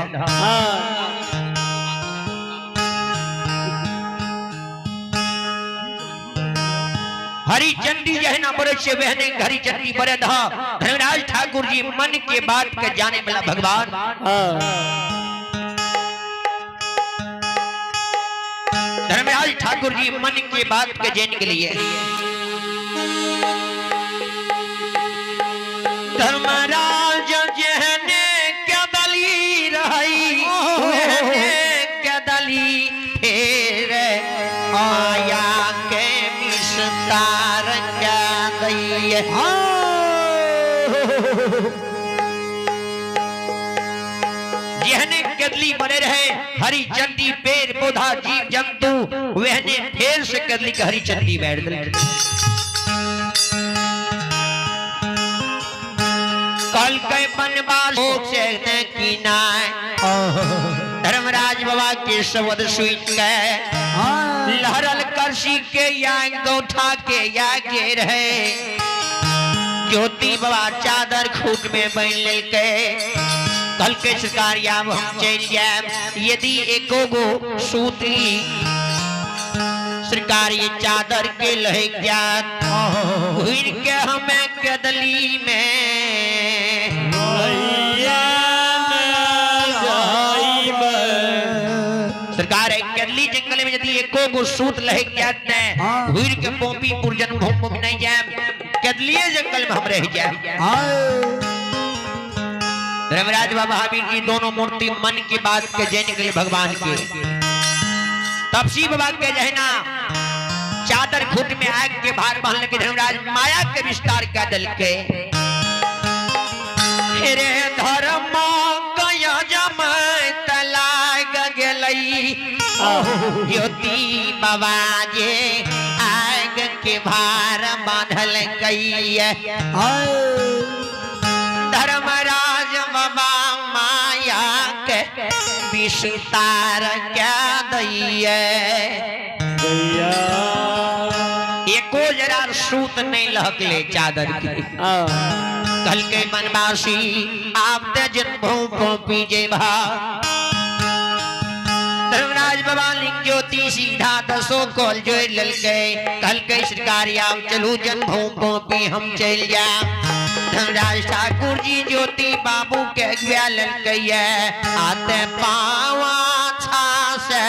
हरी चंडी जहना बोले छे वहने हरी चंडी बोले दा। धर्मराज ठाकुर जी मन के बात के जाने वाला भगवान। धर्मराज ठाकुर जी मन के बात के जैन के लिए धर्मराज जहने कदली रही, वहने कदली फेर आया के विस्तार क्या दई। जहने कदली बने रहे हरी चंदी पेड़ पौधा जीव जंतु, वहने फेर से कदली के हरी चंदी बैठ गए। कल के बनवास से की नाय धर्मराज बाबा के शब्द सुन के लहरल करसी के या गौठा के या के रहे। ज्योति बाबा चादर खूट में बन लेके कल के सरकार याब हम चल जाए, यदि एको गो सूत्री सरकार ये चादर के लह ज्ञात घुर के हमें कदली में केरली जंगल में यदि एको गो सूत लहक जात ने हाँ। घुर के पोपीपुर जन्मभूमि में नहीं जाएब, केरलिए जंगल में हम रह जाए। आए। धर्मराज बाबा महावीर जी दोनों मूर्ति मन की बात के जैन गए भगवान के। तपसी बाबा के जहना चादर खुट में आग के भार बांधने के धर्मराज माया के विस्तार का दल के रे धर्म गया जमाय तलाग गेलई ज्योति बाबा जे आग के भार बांधल गई। आए। धर्मराज बाबा माया के विस्तार क्या दैये, एको जरा सूत नहीं लहकले चादर की। कल के बनवासी आप ते जन्मभूमि को पीजे भा। धर्मराज बाबा लिंग ज्योति सीधा दसो कॉल जो ललके कल के सरकार आम चलू जन्मभूमि को पी हम चल जा। धर्मराज ठाकुर जी ज्योति बाबू के अगुआ ललके आते पावा छा से।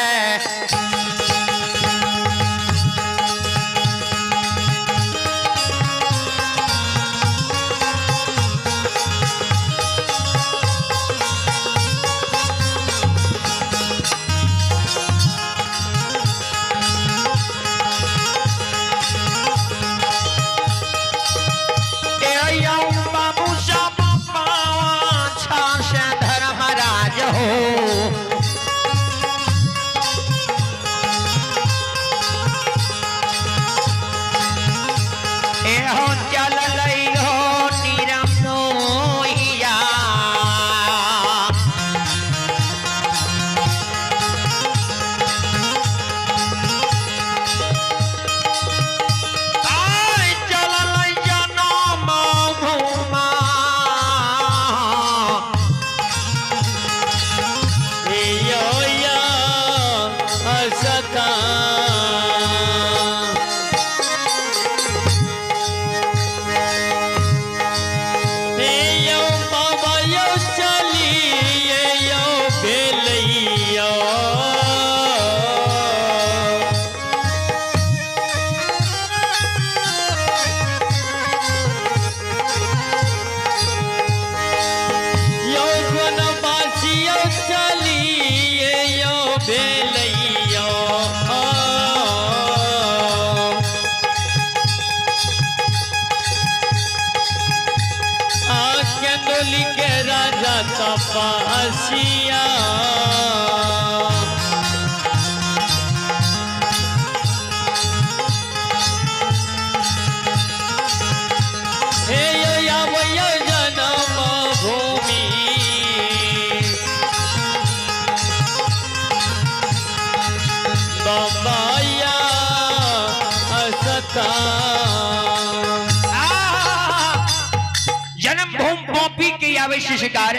धर्मराज हो एहो चल हो निरमोहिया। आय चलल जनम भूमा। यो या असता। यो बाबा यो चलिए यो बेलैया। यो वनवासी यो चलिए यो बेलैया। आंदोली के राजा तपासिया। हे यो यावय जन्म भूमि बाबाया असता। जन्मभूमि पोपी के आवे शिकार।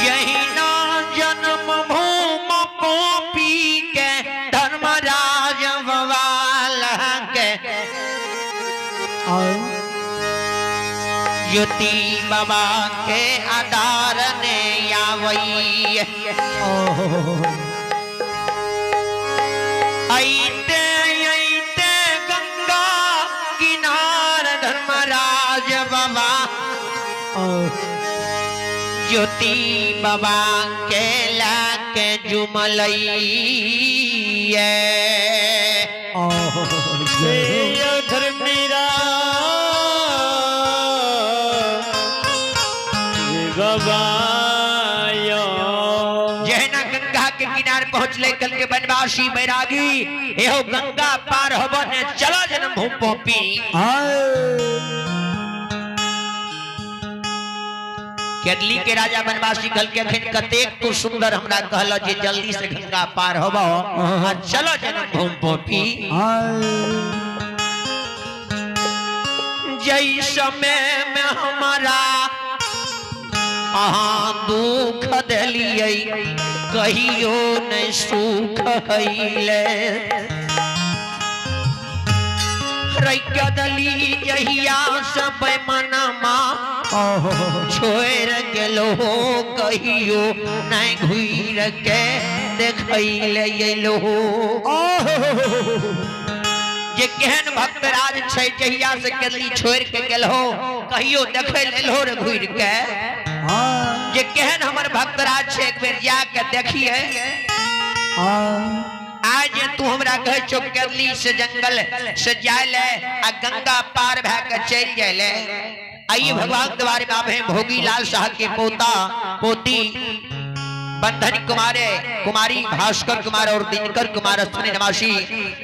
यही ना जन्मभूमि पोपी के धर्मराज बवाल के आए। ज्योति बाबा के आधार ने आवई। ऐते ऐते गंगा किनार धर्मराज बाबा ज्योति बाबा के लाके जुमलई। धर्मीरा बाबा जहना गंगा के किनार पहुंचले कल के बनवासी बैरागी एहो गंगा पार होबो ने चलो जन्म भूमि पोपी। केरली के राजा बनवासी कल के अखन कतेक तू सुंदर हमरा कहल जे जल्दी से गंगा पार होबो आ चलो जन्म भूमि पोपी। जई समय में हमारा अहाँ दुख दिलियै कहियो नहीं सुख हईले। रैकदली जहिया सब मनमा छोड़ गेलो कहियो नहीं घुर के देखै ले एलो। जे केहन भक्तराज छै जहिया से गेली छोड़ के गेलो कहियो देखै ले एलो रे घुर के। जे केहन हमर भक्तराज छै एक बेर जा के देखिए। आज जे तू हमरा कहै छौ केरली से जंगल से जाय ले आ गंगा पार भए के चलि जाय ले। आइए भगवान द्वारे में आवे भोगी लाल साहब के पोता पोती बंधन कुमारे कुमारी भास्कर कुमार और दिनकर कुमार स्थानीय निवासी,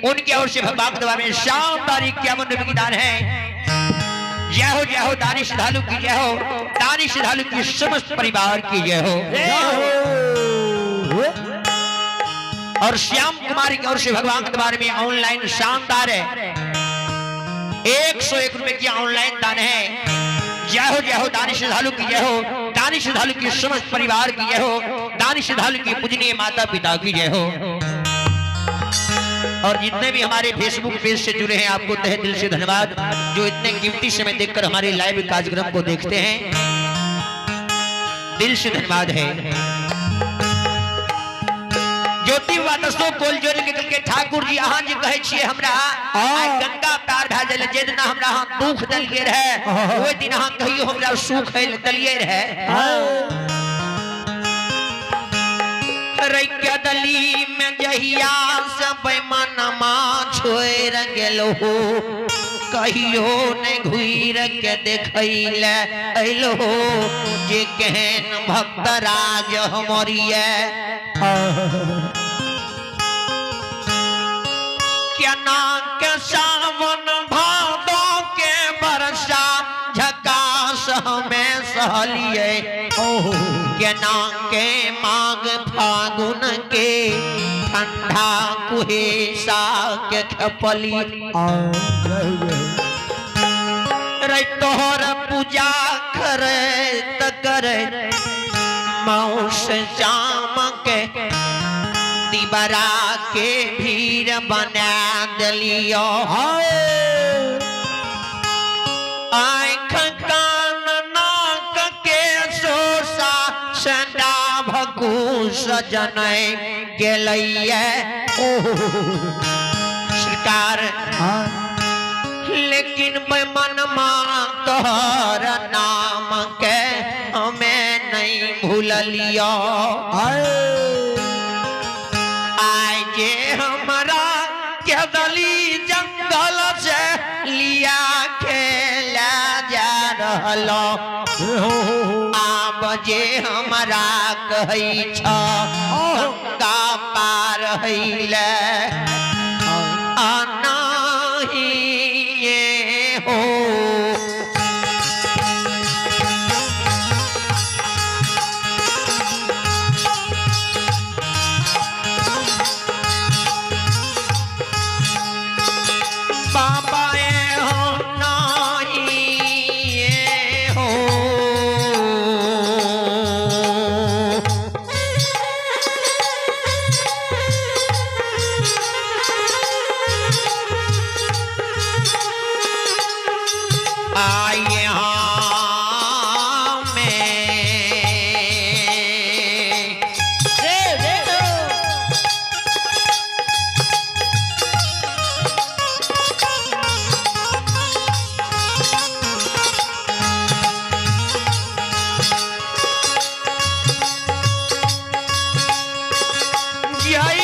उनकी ओर से भगवान द्वारे में शानदार 51 रुपए की दान है। जय हो जय हो दानी श्रद्धालु की जय हो, दानी श्रद्धालु की समस्त परिवार की जय हो। और श्याम कुमार की ओर से भगवान के द्वार में ऑनलाइन शानदार है 101 रुपए की ऑनलाइन दान है। जय हो जय हो दानी श्रद्धालु की जय हो, दानी श्रद्धालु की समस्त परिवार की जय हो, दानी श्रद्धालु की पूजनीय माता पिता की जय हो। और जितने भी हमारे फेसबुक पेज से जुड़े हैं आपको तहे दिल से धन्यवाद, जो इतने कीमती समय देखकर हमारे लाइव कार्यक्रम को देखते हैं, दिल से धन्यवाद है। ज्योति दसो कोल जोड़ के के ठाकुर जी अहाँ जे कहै छियै हमरा आइ गंगा पार भए गेल, जे दिना हमरा अहाँ दुख देलियै रहे ओहि दिन अहाँ कहियो हमरा सुख देलियै रहे। रैक्या दली में जहिया सब मनमा छोड़ गेलो कहियो ने घुर के देखै ले अइलो, जे केहन भक्तराज हमर ये केना के सावन भादो के बरसा झकास हमें सहलिए, केना के माघ फागुन के ठंडा कुहेसा के खपली। रे तोहर पूजा करे त करे मौस श्याम के दिबरा के भीड़ बना दिलियो। आँख कान नाक के सोसा सदा भकूस जनय गेलैये सरकार, लेकिन मनमा तोहर नाम के हमें नहीं भूललियो। आइ जे हमरा केदली जंगल से लिया खेला जा रहलो, आब जे हमरा कहै छ गंगा पार हैले अनाही हो। बाबा ए हो नाही ए हो। आइए हाँ में जय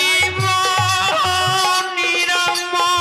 निरमोहिया।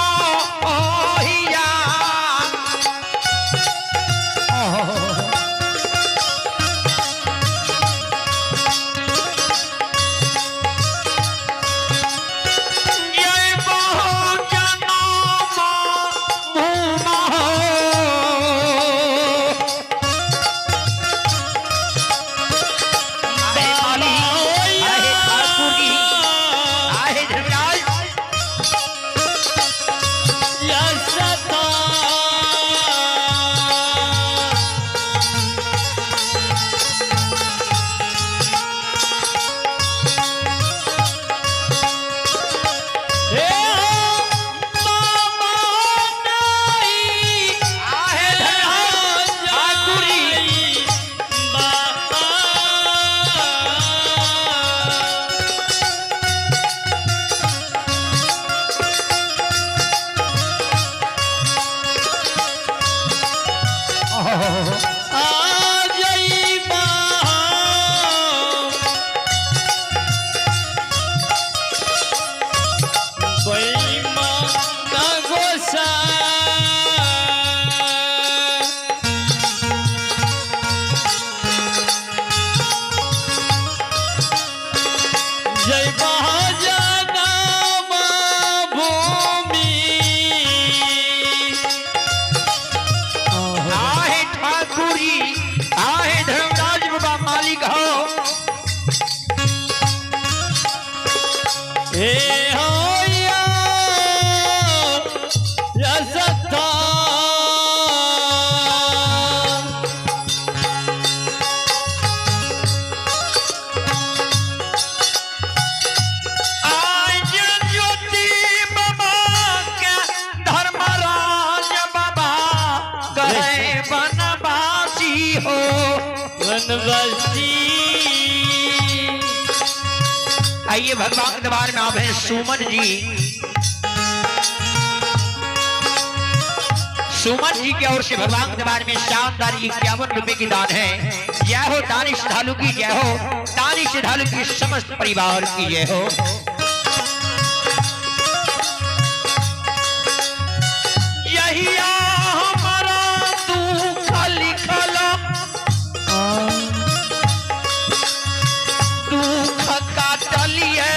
हो। वनवासी। आइए भगवान के दरबार में आप हैं सुमन जी। सुमन जी की ओर से भगवान के दरबार में शानदार 51 रुपए की दान है। जय हो दानी श्रद्धालु की जय हो, दानी श्रद्धालु की समस्त परिवार की जय हो। यही हमारा दुख लिखल, दुख काटलिए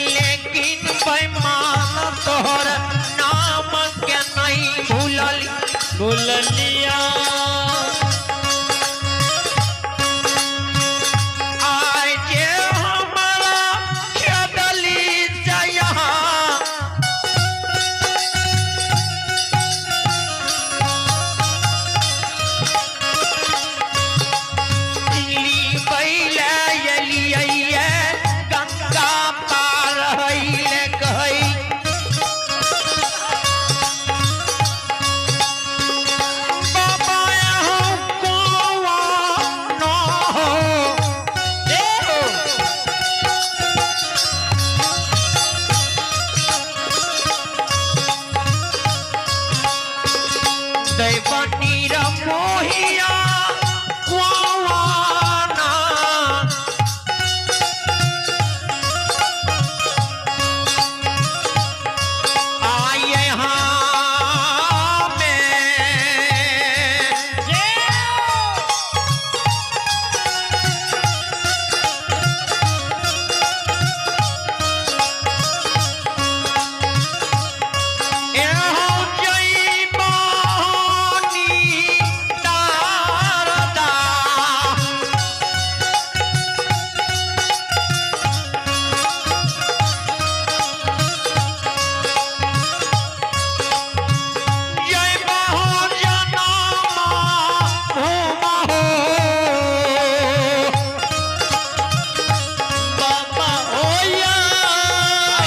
लेकिन बेईमान तोहर नाम के नहीं भूलल। भूललिया। आय जे हमारा खेदली जया, ली बैले एलियै गंगा पार हइले कहै। बाबा अहाँ कोआ न हो। दैवनी मोहिया कुआना। आइए हाँ में। एहो जइबानी तारदा। जय बाहो जनामा भूमा हो। बाबा होया।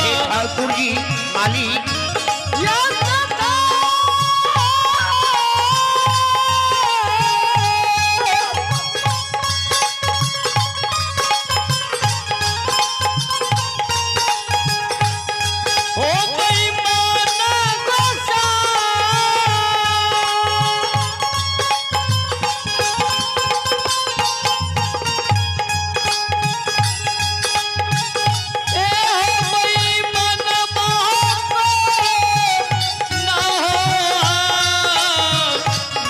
हे ठाकुर जी मालिक। या सदा। हो गई माना गोसा। ए हो गई मन मोह ना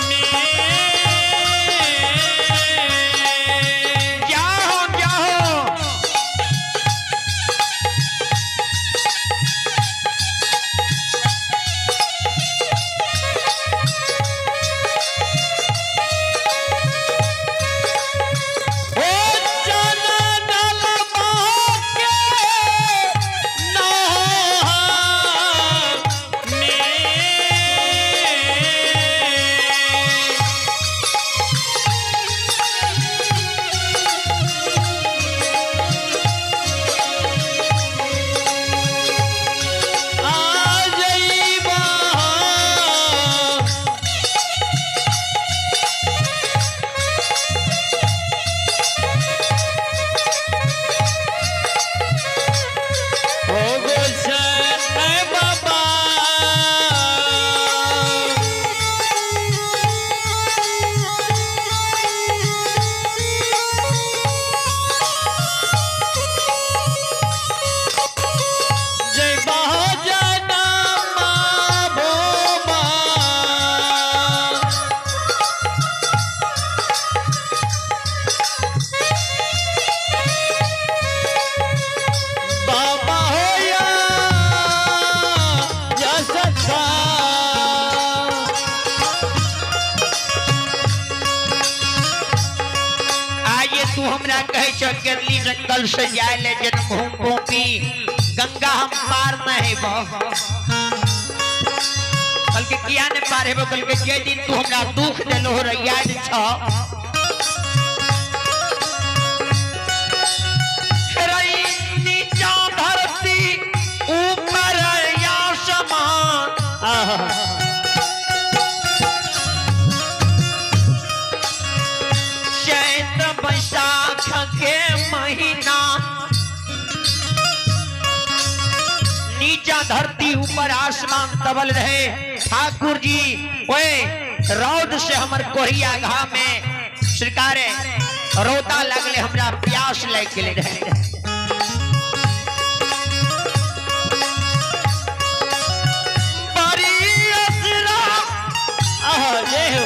में। जाओ जाओ। ओ चना डाल के में। आ जइबा। ओ गोसाई बाबा। जय बहुजना भोमा। बाबा होया या सदा। आइए तू हमरा कहे छ केरली जंगल से जाए ले जन्म भूमि गंगा हम पार न हेबो। बल्कि किया ने पार हेबो? बल्कि जे दिन तू हमरा दुख देलो रे याद छ। नीचा धरती ऊपर आसमान। आहा। ऊपर आसमान तबल रहे ठाकुर जी ओए रौद से हमर कोहिया घाम में सरकार रौदा लगले हमरा प्यास लागि गेले रहे। बड़ी असरा आहा जय हो।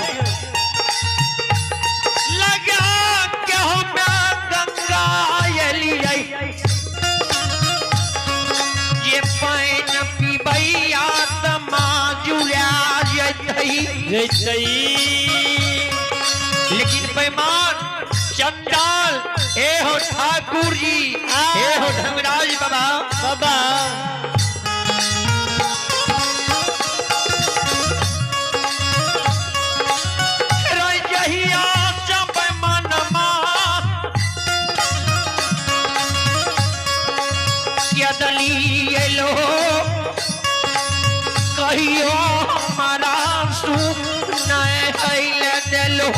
लगा के हमरा गंगा एलियै जे पानि पीबैया तमा जुड़ा जैतै जैतै। लेकिन बेईमान चंडाल ए हो ठाकुर जी ए हो धर्मराज बाबा बाबा रजहिया सब मनमा यदली एलो कहियो हमारा सुख नहीं हैल देलो।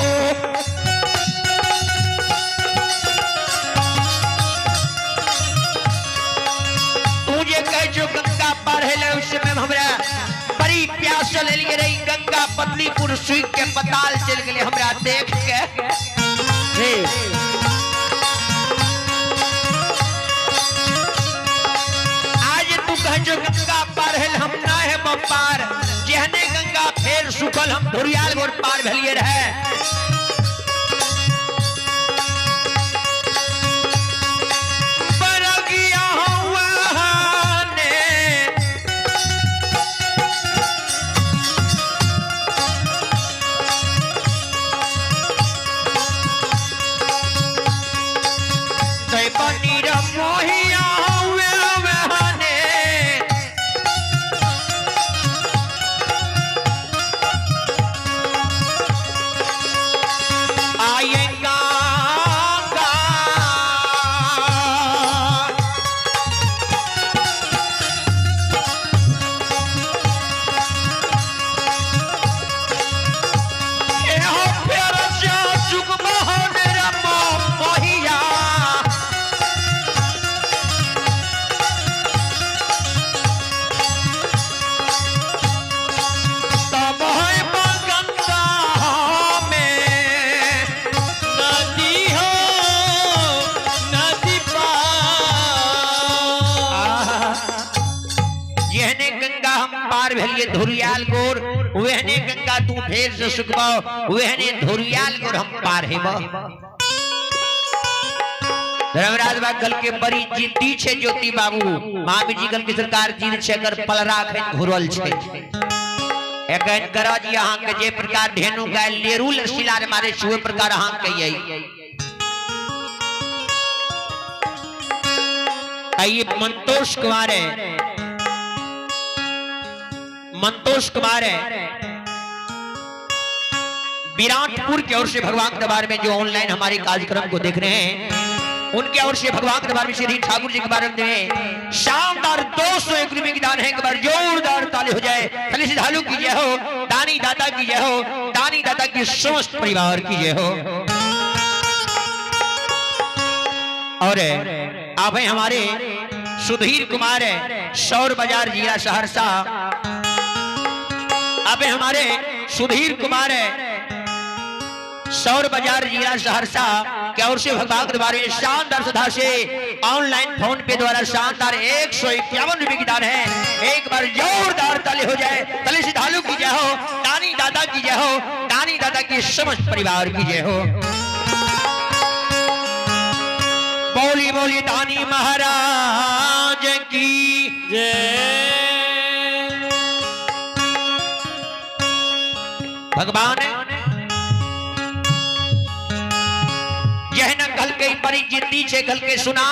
तू जे कह जो गंगा पार हेले उस समय हमरा बड़ी प्यास लेलिए रही गंगा पतलीपुर सूख के पताल चल गेले हमरा देख के। हे आज तू कह जो गंगा पार हेल हम ना है पार जेहने गंगा फेर सुखल हम धुरियाल गोर पार भेलिए रहे। बरगिया हुआ ने ते पनीर मोहिया हुए वहने आएगा मोहिया तब है गंगा में नदी हो नदी पार। जेहने गंगा हम पार भेलिए धुरियाल गोर वेहने गंगा तू फेर से सुखबाओ वेहने धुरियाल गोर हम पार हेबो। धर्मराज बा कल के बड़ी जिद्दी छे ज्योति बाबू महावीर जी कल के सरकार जिद छे कर पलरा खन घुरल छे एखन करा जी अहाँ के जे प्रकार धेनु गाय लेरू लसिला रे मारे छुए प्रकार अहाँ के यही। आइए मंतोष कुमार है मंतोष कुमार है विराटपुर की ओर से भगवान के दरबार में जो ऑनलाइन हमारे कार्यक्रम को देख रहे हैं उनके ओर से भगवान के दरबार में श्री ठाकुर जी के बारे में शानदार 201 रुपए की दान है। एक बार जोरदार ताली हो जाए। खाली श्रद्धालु की जय हो, दानी दाता की जय हो, दानी दाता की समस्त परिवार की जय हो। और आप हैं हमारे सुधीर कुमार है सौर बाजार जिला सहरसा। आप हैं हमारे सुधीर कुमार है सौर बाजार जिला सहरसा के ओर से भगवान के द्वारा शानदार श्रद्धा से ऑनलाइन फोन पे द्वारा शानदार 151 रुपए की दान है। एक बार जोरदार ताली हो जाए। ताली श्रद्धालु की जय हो, दानी दादा की जय हो, दानी दादा की समस्त परिवार की जय हो। बोली बोली दानी महाराज की जय। भगवान यह न कल के बड़ी जिद्दी छे कल के सुना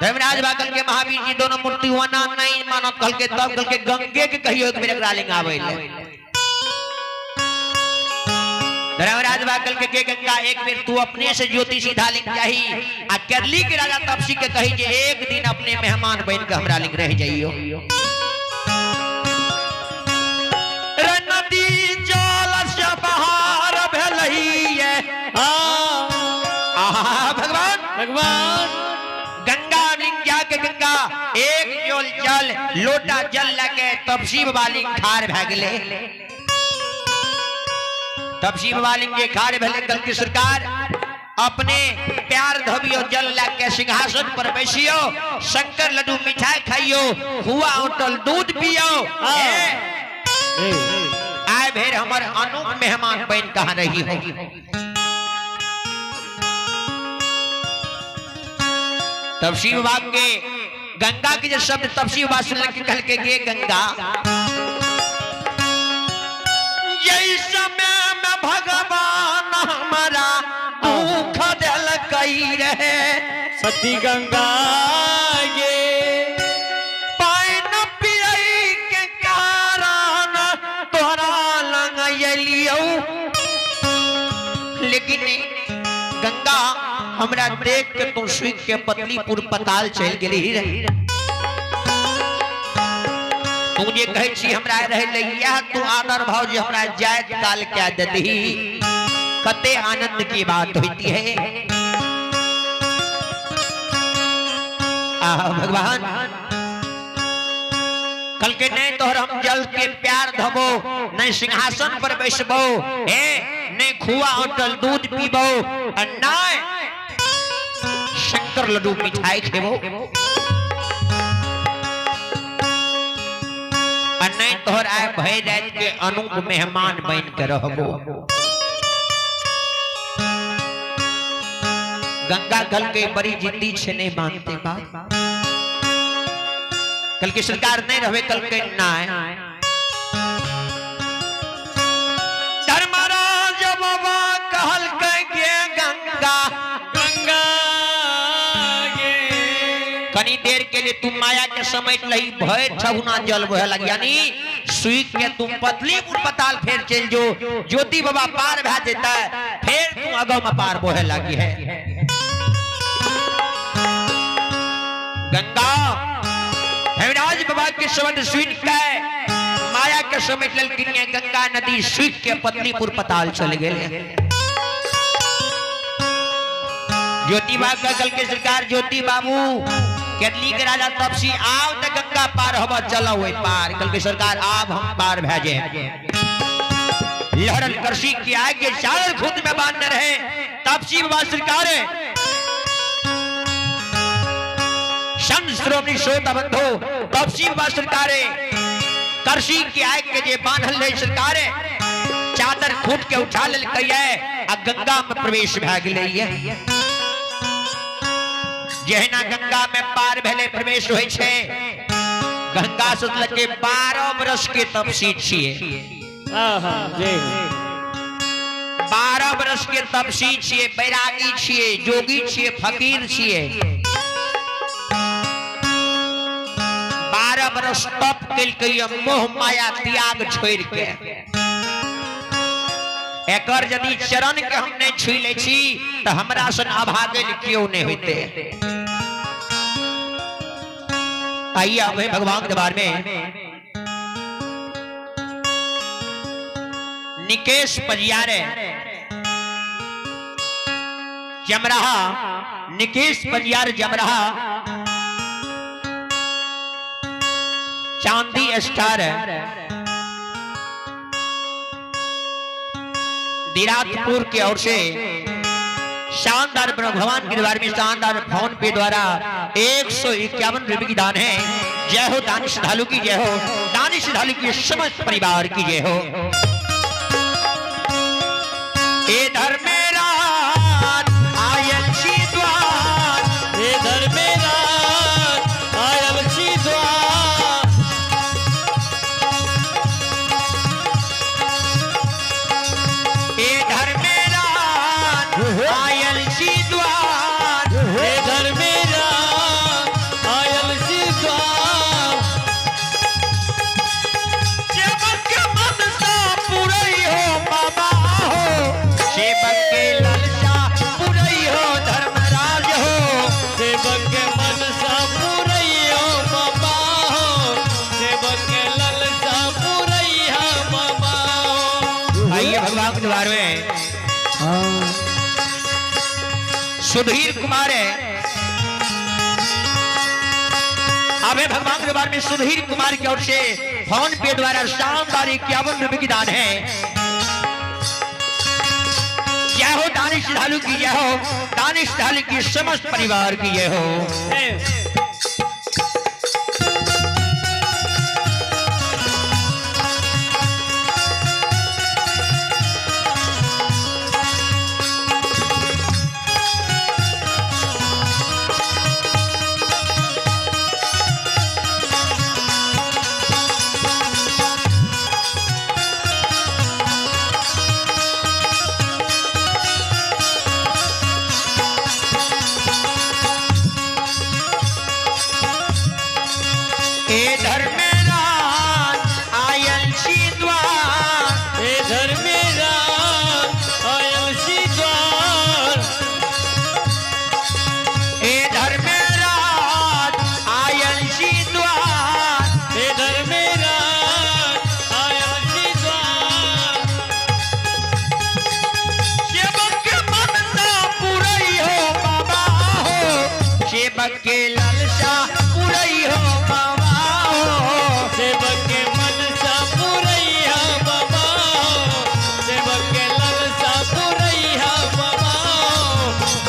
धर्मराज बा कल के महावीर जी दोनों मूर्ति हुआ ना नहीं मानत कल के तब कल के गंगे के कहियो एक बेर एकरा लिंग आवे ले। धर्मराज बा कल के गंगा एक बेर तू अपने से ज्योति सीधा लिंग जाही आ केरली के राजा तपसी के कही जे एक दिन अपने मेहमान बन के हमरा लिंग रह जाइयो। नदी जल से बहार भेलही आहा भगवान भगवान गंगा लिंग जाके गंगा एक जोल जल लोटा जल लगे तपसी बाबा लिंग खार भए गेलै। तपसी बाबा लिंग जे खार भेलै, कल की सरकार अपने प्यार धोबियो, जल लगे सिंहासन पर बैसियो, शंकर लड्डू मिठाई खाइयो, हुआ होटल दूध पियो। आए भेर हमर अनूप मेहमान बन कहाँ रही हो। तब शिव बाबा के गंगा के जो शब्द तब शिव बाबा सुनल के कहल के गे गंगा, जय समय में भगवान हमारा दुख दिल कई रहे। सती गंगा गे पाइन पियई के कारण तोरा लंग अलियौ, लेकिन गंगा हमरा देख के तू सुख के पतलीपुर पताल चल गेली रहे। तू जे कहै छी हमरा रहे ले, यह तू आदर भाव जे हमरा जायत काल क्या देती, कते आनंद की बात होती है। आह भगवान, कल के नहीं तोहर हम जल के प्यार धबो, नहीं सिंहासन पर बैसबो, ए नहीं खुआ होटल दूध पीबो, और नहीं शंकर लड्डू मिठाई खेबो, और नहीं तोहर आए भय रात के अनूप मेहमान बन के रहबो। गंगा कल के बड़ी जिद्दी छे, नहीं मानते बात। कल की सरकार नहीं रहे, कल के ना धर्मराज बाबा कहल के गंगा गंगा गे कनी देर के लिए तुम माया के समेट लही, भय छगुना जल बहे लग, यानी सुई के तुम पतलीपुर पताल फेर चल जो, ज्योति बाबा पार भा जेता है, फिर तुम अगम पार बहे लगी है। गंगा हेमराज बाबा के शब्द सुन के माया के समेट ललकिन, गंगा नदी सुख के पतलीपुर पताल चल गए। ज्योति बाबू का कल के सरकार ज्योति बाबू केतली के राजा तपसी आओ त गंगा पार हवा चलो ओइ पार। कल के सरकार आब हम पार भए जाए। लहरन करसी के आगे चादर खुद में बांधने रहे तपसी बाबा सरकार संत श्रोमणी श्रोता बंधु तपसी बाबा सरकार करसी के आग के जे बांधल रहे सरकार चादर खूट के उठा लेल कहिए आ गंगा में प्रवेश भए गेलै। जहिना गंगा में पार भेले प्रवेश होइ छै, गंगा सोचलक के 12 बरस के तपसी छियै, 12 बरस के तपसी छियै, बैरागी छियै, जोगी छियै, फकीर छियै। 12 बरस तप केलकै मोह माया त्याग छोड़ के। एकर यदि चरण के हम नहीं छुई लै छी तो हमरा सन अभागल क्यों नहीं होते। आइए अब भगवान के दरबार में निकेश पजियारे जमराहा, निकेश पजियार जमराहा चांदी स्टार दिरातपुर की ओर से शानदार भगवान के द्वार में शानदार फोन पे द्वारा 151 रुपए की दान है। जय हो दानिश श्रद्धालु की जय हो, दानिश श्रद्धालु की समस्त परिवार की जय हो। ए धर्मेराज आयल छी द्वार, ए धर्मेराज आयल छी द्वार, ए धर्मेराज आयल छी द्वार, ए धर्मेराज आयल छी द्वार, सेवक के मनसा पुरई हो बाबा हो, सेवक के ललसा पुरई हो धर्मराज हो, सेवक के मनसा पुरई हो बाबा हो, सेवक के ललसा पुरई हो बाबा हो। आइए भगवान के द्वार में सुधीर कुमार है, आवे भगवान के बारे में सुधीर कुमार की ओर से फोन पे द्वारा शानदार 51 रुपए की दान है। जय हो दानिश ढालू की जय हो, दानिश ढालू की समस्त परिवार की जय हो। ए धर्मेराज आयल छी द्वार, ए धर्मेराज आयल छी द्वार, ए धर्मेराज आयल छी द्वार, ए धर्मेराज आयल छी द्वार। सेवक के मनसा पुरई हो बाबा हो, सेवक के ललसा पुरई हो बाबा हो, सेवक के मनसा पुरैया बाबा हो, सेवक के ललसा पुरैया बाबा हो,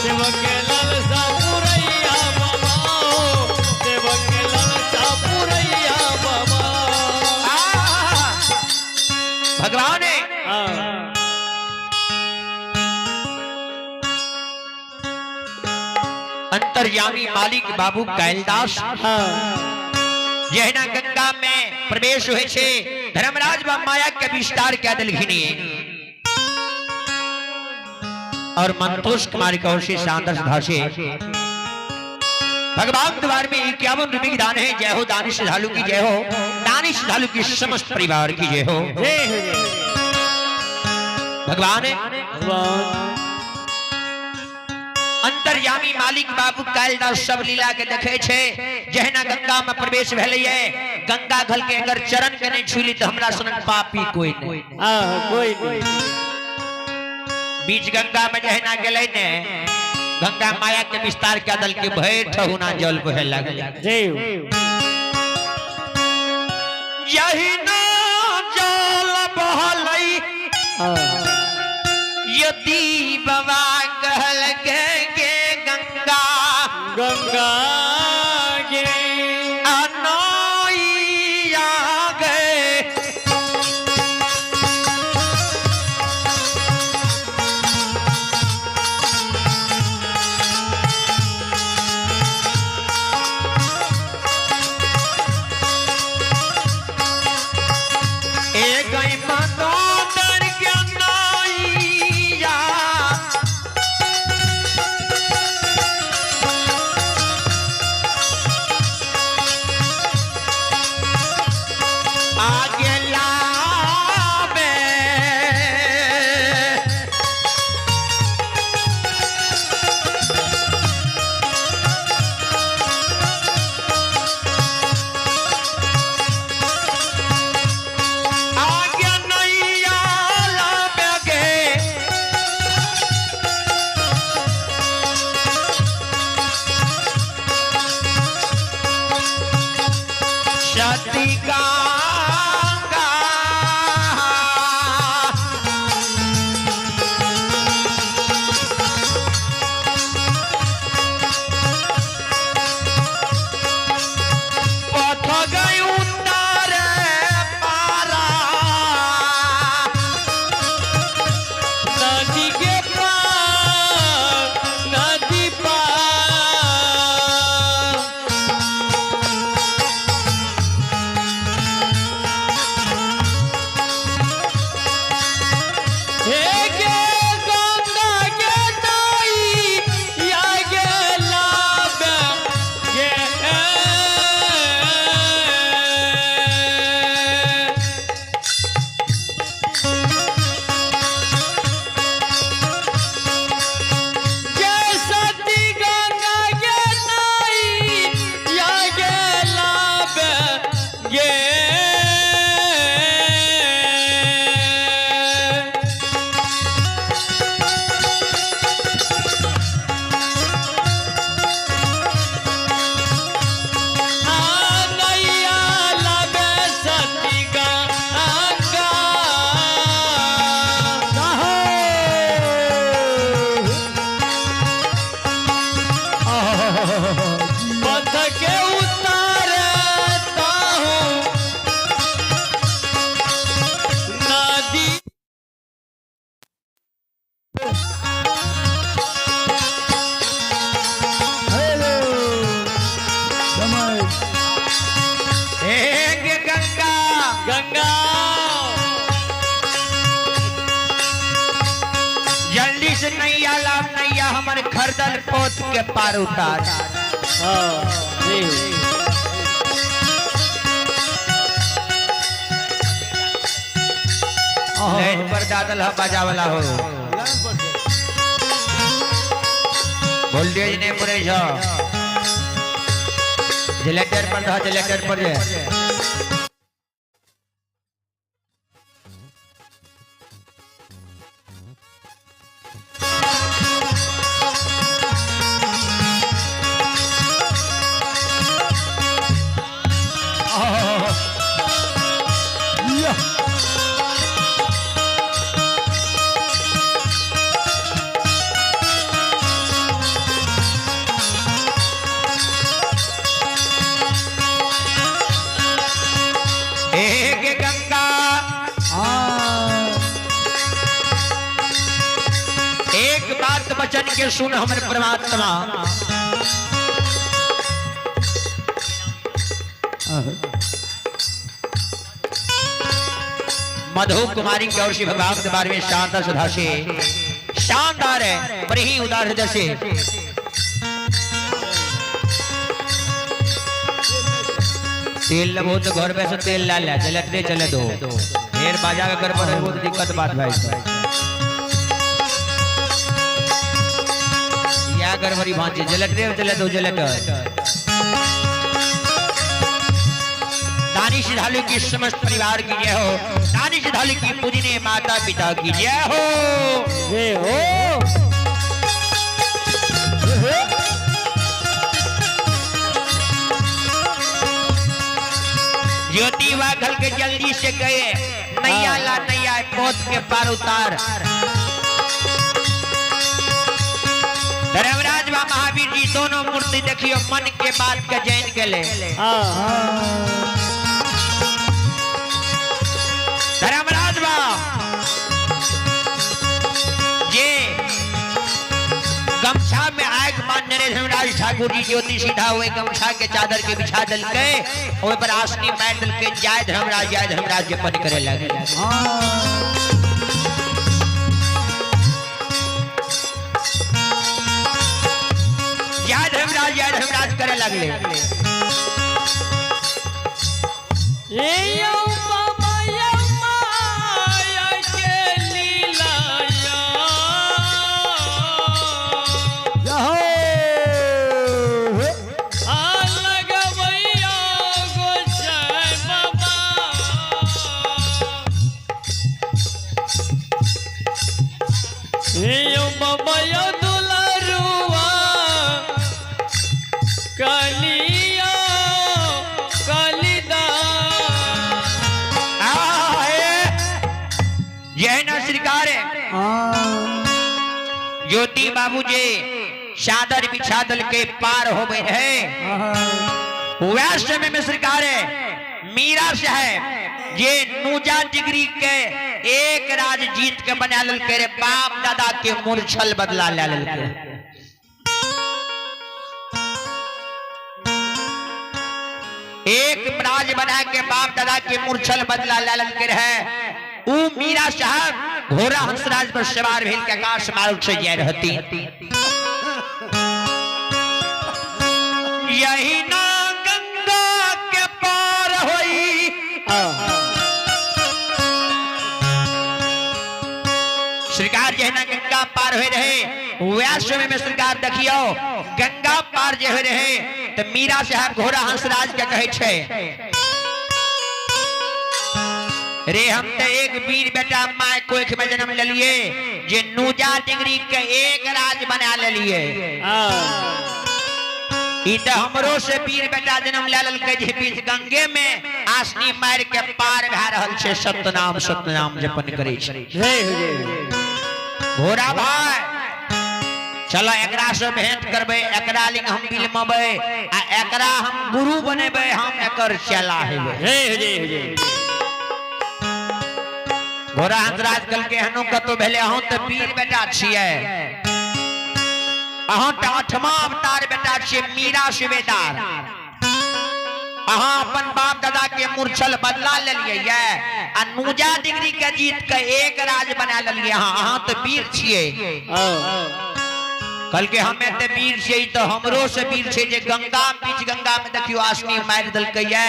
सेवक के ललसा पुरैया बाबा हो, सेवक के ललसा पुरैया बाबा। आह! भगवान है हाँ। अंतर्यामी मालिक बाबू कैलदास हाँ। जहिना गंगा में प्रवेश हुए छे धर्मराज बा माया के विस्तार क्या दिलखिनी और मंतोष कुमार कौशी शांदर धासे भगवान द्वार में 51 रुपए की दान है। जय हो दानिश ढालू की जय हो, दानिश ढालू की समस्त परिवार की जय हो। जय हो भगवान भगवान। अंतर्यामी मालिक बाबू कालिदास सब लीला के देखे छे जहिना गंगा में प्रवेश भेलैये गंगा घल के अगर चरण के नहीं छुली तो हमरा सनक पापी कोई नहीं। हाँ, कोई नहीं। बीच गंगा में जहिना गेलै ने गंगा माया के विस्तार के दल के भय ठहुना जल बहे लागल। जय हो। जहिना जल बहलै हाँ। यदि बाबा कहल के गंगा गंगा गे अनैया गए ए गई मनोदर के नैया के पार उतार। हाँ जय हो। लाइन पर दादल हा बाजा वाला हो, वोल्टेज नहीं पुरे छो, जनरेटर पर रह, जनरेटर पर जे। एक गंगा एक बात बचन के सुन हमर परमात्मा, मधु कुमारी की ओर से भगवान के बारे में शानदार सुधा से शानदार है, पर ही उदार हृदय से तेल लगो तो घर में से तेल ला लिया, चलते चले दो, ढेर बाजा का घर पर बहुत दिक्कत बात भाई साहब। या गड़बड़ी भांजी जलते चले दो जलत। दानी श्रद्धालु की समस्त परिवार की जय हो, दानी श्रद्धालु की पूजनीय माता पिता की जय हो, जय हो। ज्योति वाघल के जल्दी से गए नैया ला नैया पोत के पार उतार। धर्मराज व महावीर जी दोनों मूर्ति देखियो मन के बात के जैन गले। धर्मराज बा ये गमछा में आग बांधने रहे धर्मराज ठाकुर जी ज्योति सीधा हुए गमछा के चादर के बिछा दल के ओए पर आसनी मार दल के जय धर्मराज जपन करे लगे। जय धर्मराज करे लगले। ए यो बाबा यो माया के लीला आ लगवैया गोसाई बाबा। ए यो बाबा यो दुलारुआ कालिया कालिदास। यह ना श्रीकार है ज्योति बाबू जी चादर बिछा दल के पार हो गए हैं। वह समय में सरकार है मीरा साहब ये नूजा डिग्री के एक राज जीत के बना लल के रे बाप दादा के मूर्छल बदला ला लल के। एक राज बना के बाप दादा के मूर्छल बदला ला लल के रहे। ऊ मीरा साहब घोड़ा हंसराज पर सवार भेल के आकाश मार्ग से जाय रहती। यही ना गंगा के पार होई। सरकार जे ना गंगा पार होए रहे वह समय में सरकार देखियो गंगा पार जे होए रहे तो मीरा साहब घोड़ा हंसराज के कहे छे रे हम तो एक वीर बेटा my कोख में जन्म लेलिए जे नूजा डिग्री के एक राज बना लेलिए। ई तो हमरो से वीर बेटा जन्म ले ललकै जे बीच गंगे में आसनी मार के पार भए रहल छे सतनाम सतनाम जपन करे छे। जय हो जय हो। घोड़ा भाई चलो एकरा से भेंट करबै, एकरा लिंग हम बिलमबै आ एकरा हम गुरु बनेबै, हम एकर चेला हेबै। जय हो जय हो जय हो। घोड़ा हंसराज कल के एहनो कतो भेले अहूँ तो वीर बेटा छियै, अहाँ तो आठमा अवतार बेटा छियै मीरा सुबेदार, अहाँ अपन बाप दादा के मूर्छल बदला लेलियै ये आ नूजा डिग्री के जीत के एक राज बना लेलियै अहाँ, अहाँ तो वीर छियै। कल के हम एते वीर छियै तऽ हमरो से वीर छै जे गंगा बीच गंगा में देखियो आसनी मारि देलकै ये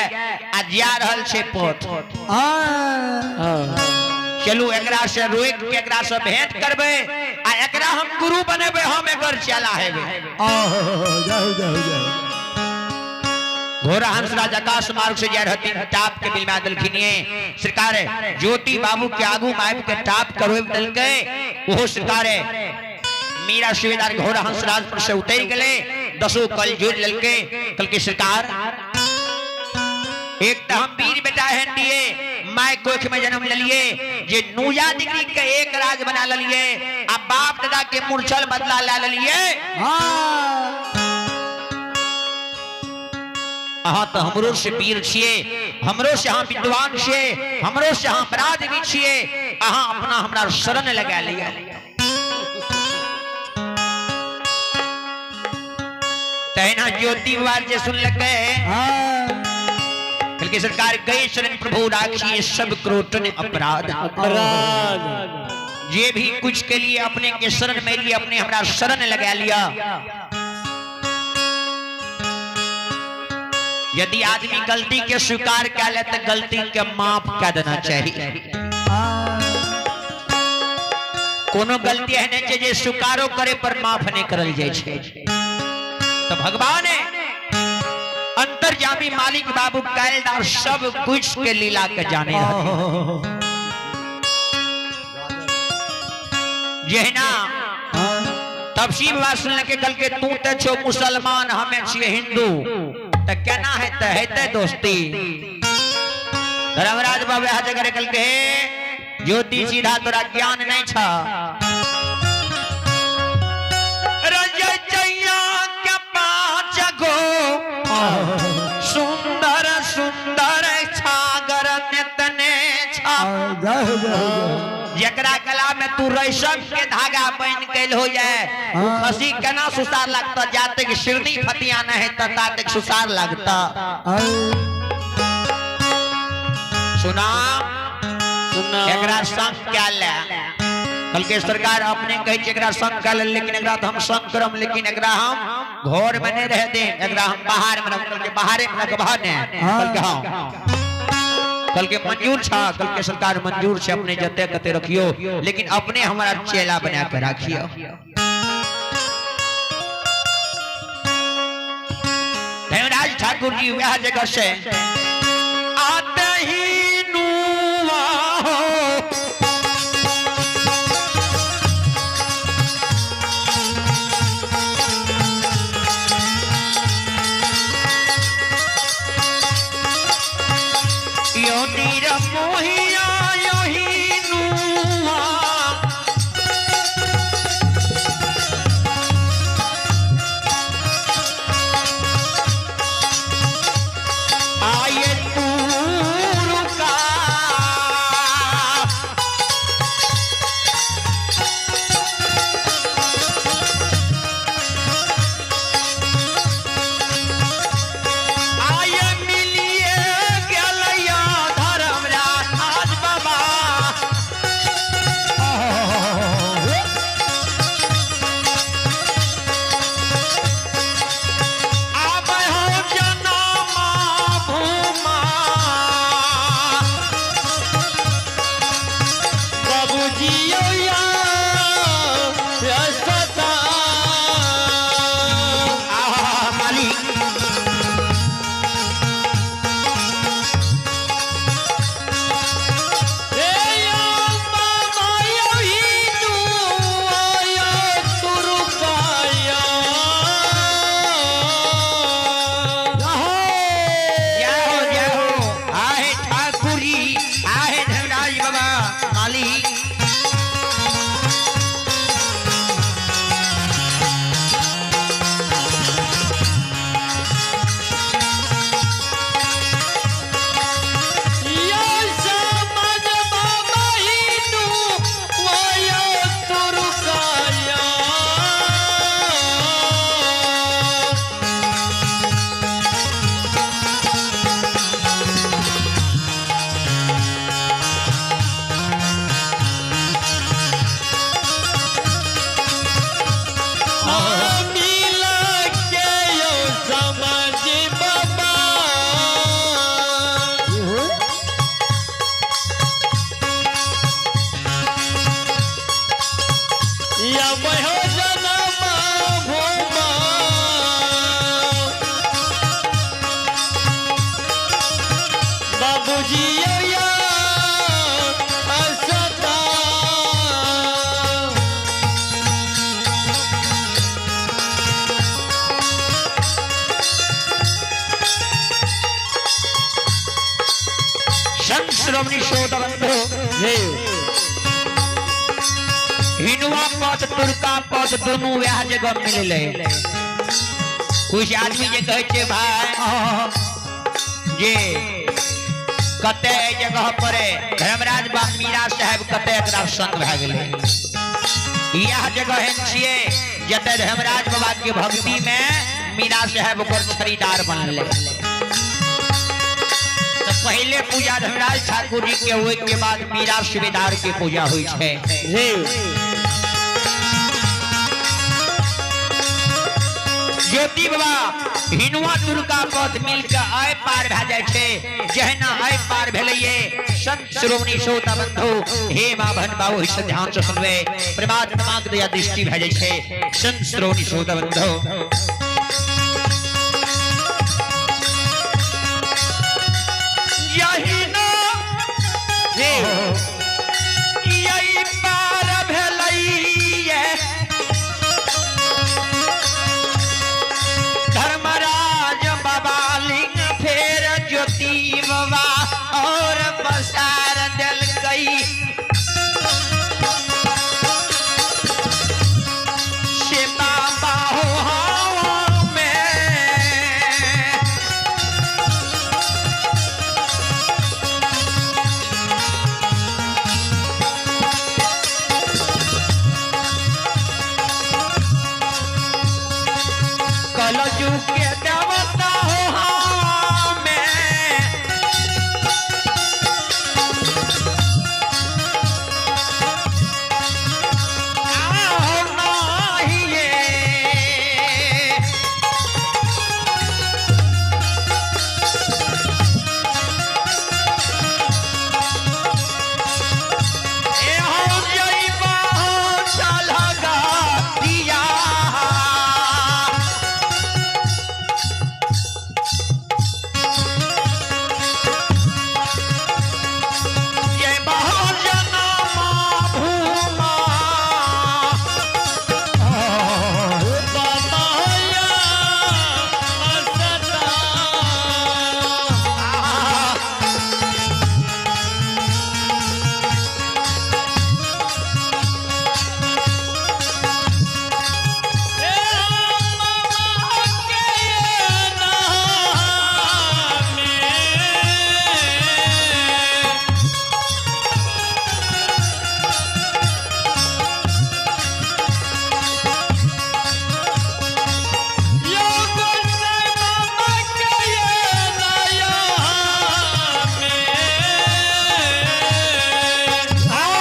आ जा रहल छै पथ। चलू एकरा से रोकि के एकरा से भेंट करबै आ एकरा हम गुरु बनेबै, हम एकर चेला हेबै। जाओ जाओ जाओ। घोड़ा हंसराज आकाश मार्ग से जा रहथिन, टाप के बिलमा देलखिन ये सरकार ज्योति बाबू के आगू में आबि के टाप करबि देलकै। ओहो सरकार मीरा सुबेदार घोड़ा हंसराज पर से उतर गेलै, दसो कल जोड़ लेलकै। कहलकै सरकार एक तो हम वीर बेटा हैं दिए, my कोख में जन्म लेलिए, जे नूजा डिग्री के एक राज बना लेलिए आ बाप दादा के मूर्छल बदला ला लेलिए। अहाँ तो हमरो से वीर छिए, हमरो से अहाँ विद्वान छिए, हमरो से अहाँ अपराध भी छिए, अहाँ अपना हमरा शरण लगा लिया। तहिना ज्योति बाबा जे सुनलकै, कहलकै सरकार गई शरण प्रभु राखिए सब क्रोटन अपराध। अपराध जे भी कुछ के लिए अपने के शरण में लिए, अपने हमरा शरण लगा लिया। यदि आदमी गलती के स्वीकार कर ले तो गलती के माफ कर देना चाहिए। कोनो गलती है नहीं जे स्वीकारो करे पर माफ नहीं करल जाय छै। तो भगवान है अंतर्यामी मालिक बाबू कैलदार सब कुछ के लीला के जाने रहते। जहिना तपसी बाबा सुनल के कल के तू ते छो मुसलमान, हमें छिए हिंदू, त केना हेतै हेतै दोस्ती। धर्मराज बाबा हाथ करे कल के ज्योति सीधा तोरा ज्ञान नहीं छा। रजैया के पांच गो सुंदर सुंदर छागर नेतने छा। जय हो जय हो जय। जकरा गला में तू रेशम के धागा बन गेल हो जाए, वो खसी केना सुसार लगता, जाते कि सिरनी फतिया न है ताते सुसार लगता। सुना सुना एकरा संग क्या ले। कल के सरकार अपने कहे छै एकरा संग कर ले, लेकिन एकरा तो हम संग करम, लेकिन एकरा हम घर में नहीं रह देम, एकरा हम बाहर में रख, कल के बाहरे में रखबा ने। कल के हाँ, कल के मंजूर छा, कल के सरकार मंजूर छे, अपने जते कते रखियो, लेकिन अपने हमारा चेला बना के राखियो। धर्मराज ठाकुर जी वह जगह से आते ही नुआ हो। यो नीर मोहिया यो ही नुआ। आए तू बहो जनम भूमा। बाबूजी या असता। संत श्रोमणी श्रोता बंधु, हिनुआ पथ तुरका पथ दुनू वएह जगह मिललै। कुछ आदमी जे कहै छै भाई जे कते एहि जगह पर धर्मराज बा मीरा साहेब कते एकरा संग भए गेलै। इएह जगह एहन छियै जतय धर्मराज बाबा के भक्ति में मीरा साहेब ओकर खरीदार बनलै। तऽ पहिले पूजा धर्मराज ठाकुर जी के होय के बाद मीरा सुबेदार के पूजा होइ छै। ज्योति बाबा हिनुआ दुर्गा पथ मिल के आय पार भए जाइ छै। जहिना आय पार भेलैये संत श्रोमणी श्रोता बंधु हे माँ बहन बाबू से ध्यान से सुनबै, परमात्मा के दया दृष्टि भए जाइ छै। संत श्रोमणी श्रोता बंधु जहिना यही पार भेलैये धर्मराज बाबा लिंग फेर ज्योति बाबा और पसार देलकै। से बाबा हो हवा में कलयुग के देवता हो हमें आओ नाहिए। ए हो जइबा चलगा दिया। जय बहुजन भूमा। बाबा या असता। ए बाबा के नाम में। जाओ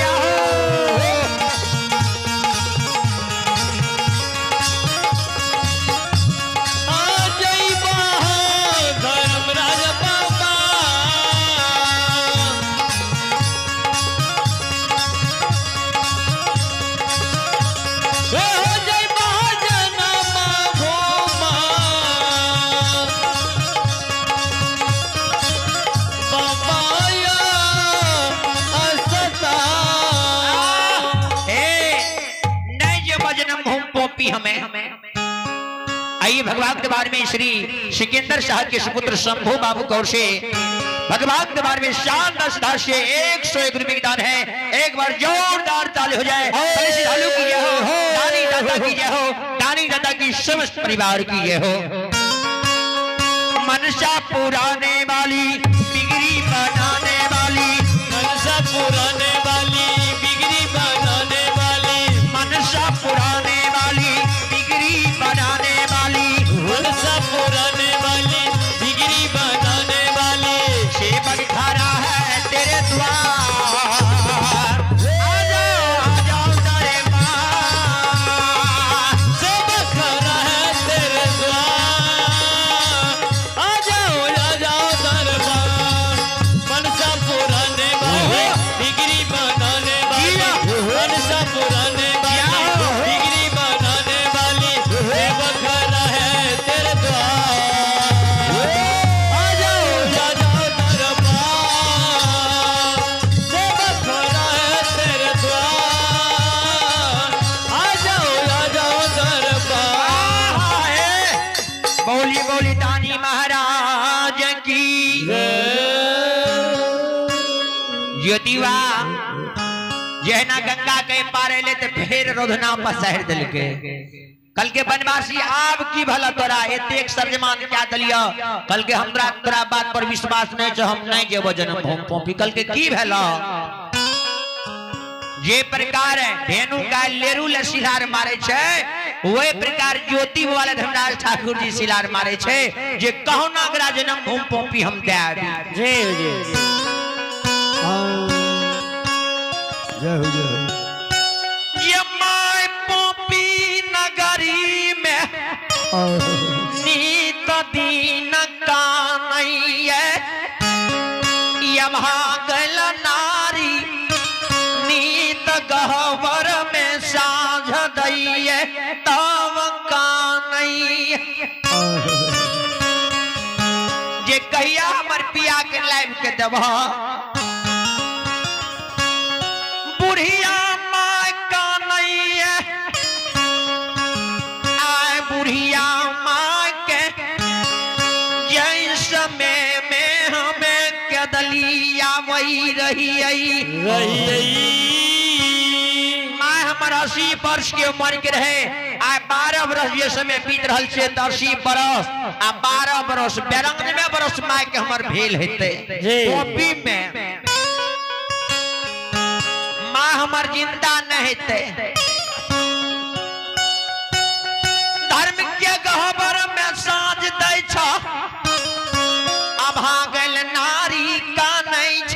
जाओ ए नहीं जे बजनम भूम पोपी हमें। आइए भगवान के बारे में श्री सिकंदर शाह के सुपुत्र शंभू बाबू कौर से भगवान के बारे में शानदार सुधार से 101 रुपए की दान है। एक बार जोरदार ताली हो जाए। श्रद्धालु की जय हो, दानी दाता की जय हो, दानी दाता की समस्त परिवार की जय हो। मनसा पुराने वाली बिगड़ी बनाने वाली, मनसा पुराने वाली बिगड़ी बनाने वाली, मनसा पुराने वाली बिगड़ी बनाने वाली, मनसा पुराने वाली बिगड़ी बनाने वाली। सेवक खड़ा है तेरे द्वार, आ जाओ आ जाओ तेरे पास। सेवक खड़ा है तेरे द्वार, आ जाओ दरबार। मनसा पुराने वाली बिगड़ी बनाने वाली, मनसा पुराने ज्योतिबा जहिना गंगा के पार एले तऽ फेर रोधना पसारि देलकै। कल के बनवासी आब की भला तोरा एतेक सर्जमान क्या दलियो। कल के हमरा तोरा बात पर विश्वास नहीं छौ, हम नहीं जेबो जन्म भूमि पौपी। कल के की भेला जे प्रकार धेनु गाय लेरू ले सिलार मारे छै, वही प्रकार ज्योति वाले धर्मराज ठाकुर जी सिलार मारे छै जे कहुना एकरा जन्म भूमि पौपी हम दे आबी। जी जी। जय हो जय हो। ये my Poppy नगरी में नीत दीन कानैये, यभागल नारी नीत गहवर में साँझ दैये तब कानैये। जे कहिया हमर पिया के लाइव के देबह। बुढ़िया माय कानैये, आय बुढ़िया माय के जै समय में हमें कदलिया वही रही रही। My हमर 80 वर्ष के उम्र के रहे, आय 12 बरस जे समय बीत रहल छै तऽ 80 बरस आ 12 बरस 92 बरस my के हमर भेल हेतै। कॉपी में माँ हमर जिंदा नहीं हेतै। धर्म के गहबर में साँझ दै छ, अभागल नारी कानै छ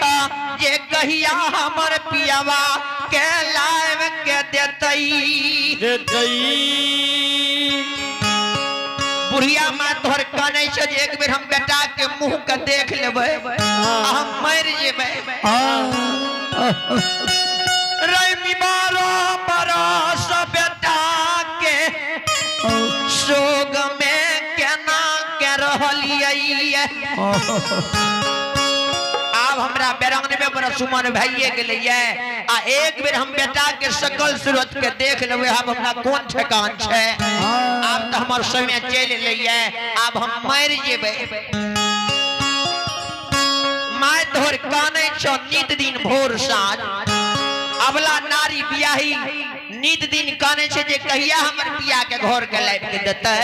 जे कहिया हमर पियवा के लाइव के देतै। देतै। बुढ़िया माँ तोहर कानै छ जे एक बेर हम बेटा के मुंह के देख लेबै आ हम मरि जेबै। रवि 12 बरस बेटा के शोक में केना के रहलियै। आब हमरा 92 बरस उमर भइए गेलैये आ एक बेर हम बेटा के सकल सूरत के देख लेबै, आब हमरा कोन ठेकान छै। आब तऽ हमर समय चलि एलैये, आब हम मरि जेबै। My तोहर कानै छौ नित दिन भोर साँझ। अबला नारी बियाही नित दिन कानै छै जे कहिया हमर बियाह के घर के लाबि के देतै।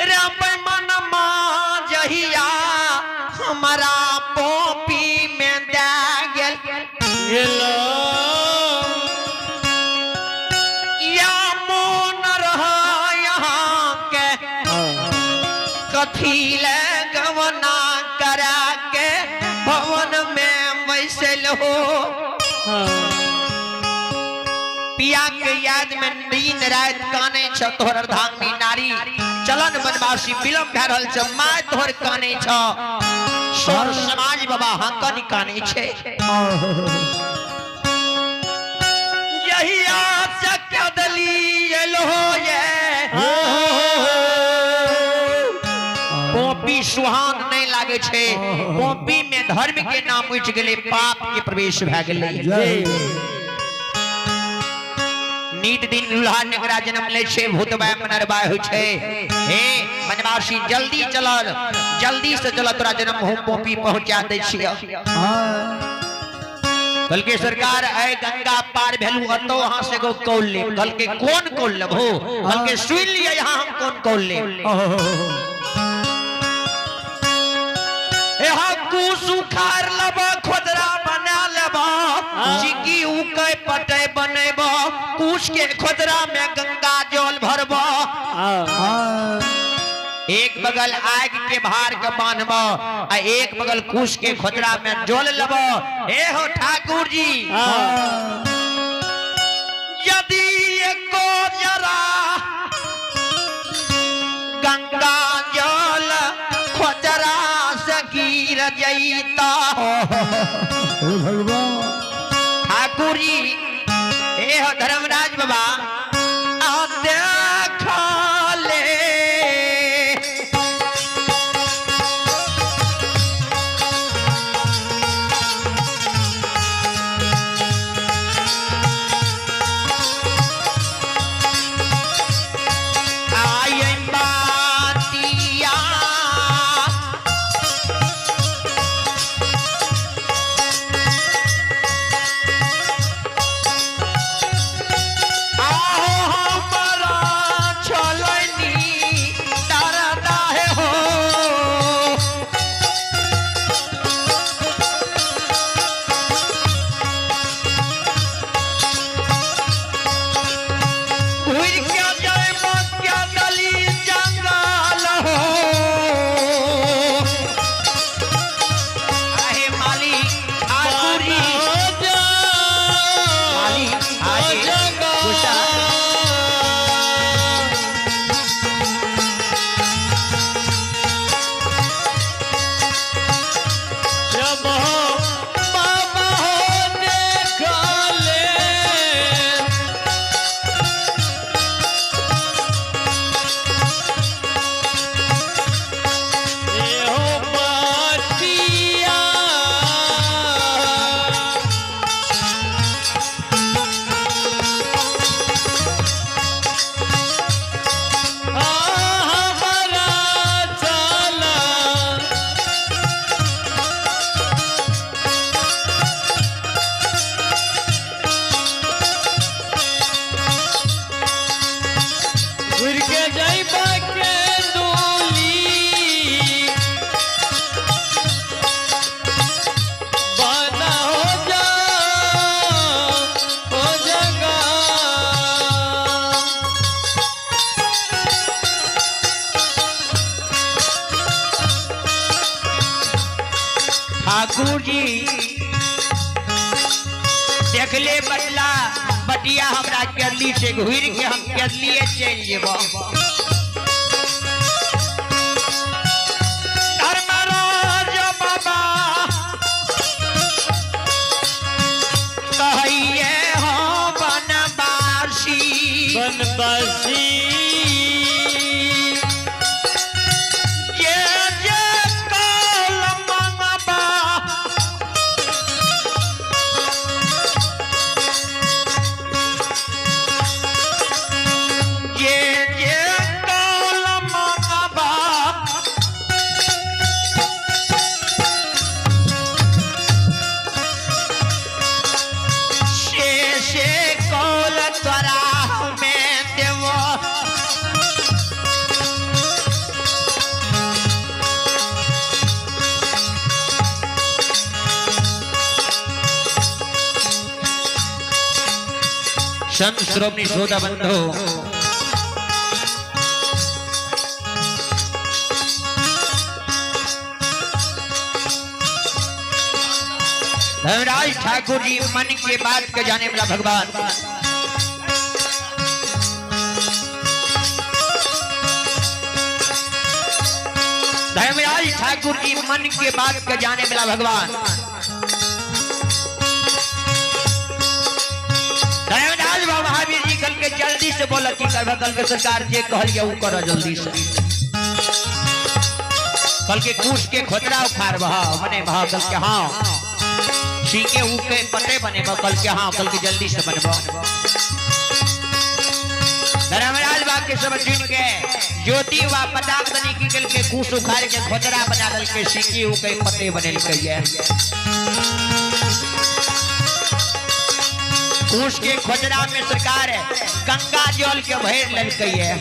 राम मनमा जहिया हमारा पोपी में दे गेल गेलो। या मोन रह यहाँ के कथी ले गवना करा के भवन में बैसल हो। पिया के याद में दिन रात काने छ तोहर अर्धांगिनी नारी। चलन बनवासी विलम्ब भए रहल छ, my तोहर काने छ। सर समाज बाबा हकन काने छे। यहिया से कदली एलो ये कॉपी सुहान नहीं लागे छे। कॉपी में धर्म के नाम उठ गेले, पाप के प्रवेश भए गेले। नीत दिन लुल्हा नेकरा जन्म ले छे, भूतबाय मनरबाय होइ छे। हे बनवासी जल्दी चलल, जल्दी से चल तोरा जन्म होम कॉपी पहुंचा दै छियो। कल के सरकार ऐ गंगा पार भेलू अतो वहां से गो कौल ले। कल के कौन कौल लेबो? कल के सुन लिया यहाँ हम कौन कौल ले। यहाँ कुस उखाड़ लेबो, खोदरा बना लेबो, चिकी उकै पटे बनेबो, कुश के खोदरा में गंगा जल भरबो। एक बगल आग के भार के बांधबो आ एक बगल कुश के खोदरा में जल लेबो। हे हो ठाकुर जी, यदि एको जरा गंगा जल खोदरा से गिर जैता। हे भगवान ठाकुर जी, हे हो धर्मराज बाबा, आ देख ले आई बातिया ठाकुर जी देखले बदला बटिया हमरा केरली से घुर के हम केरलिए चलि जेबो। धर्मराज बाबा कहिए हो बनवासी, बनवासी जे जे काल मंगबा जे जे काल मंगबा से से कौल तोरा में देवो। संत श्रोमणी श्रोता बंधु, धर्मराज ठाकुर जी मन के बात के जाने वाला भगवान। धर्मराज ठाकुर जी मन के बात के जाने वाला भगवान। धर्मराज बाबा महावीर जी कल के जल्दी से बोला की करबा, कल के सरकार जे कहल गया उ कर जल्दी से। कल के कूस के खोदरा उखाड़ बहा मने बहा, कल के हाँ सीके ऊ के पते बने बा, कल के हाँ कल के जल्दी से बनबा। धर्मराज बाग के सब चुन के ज्योति वा पटाख बनी की कल के कूस उखाड़ के खोदरा बना दल के सीके ऊ के पते बनेल के ये कूस के खोदरा में सरकार गंगा जल के भर ललके ये।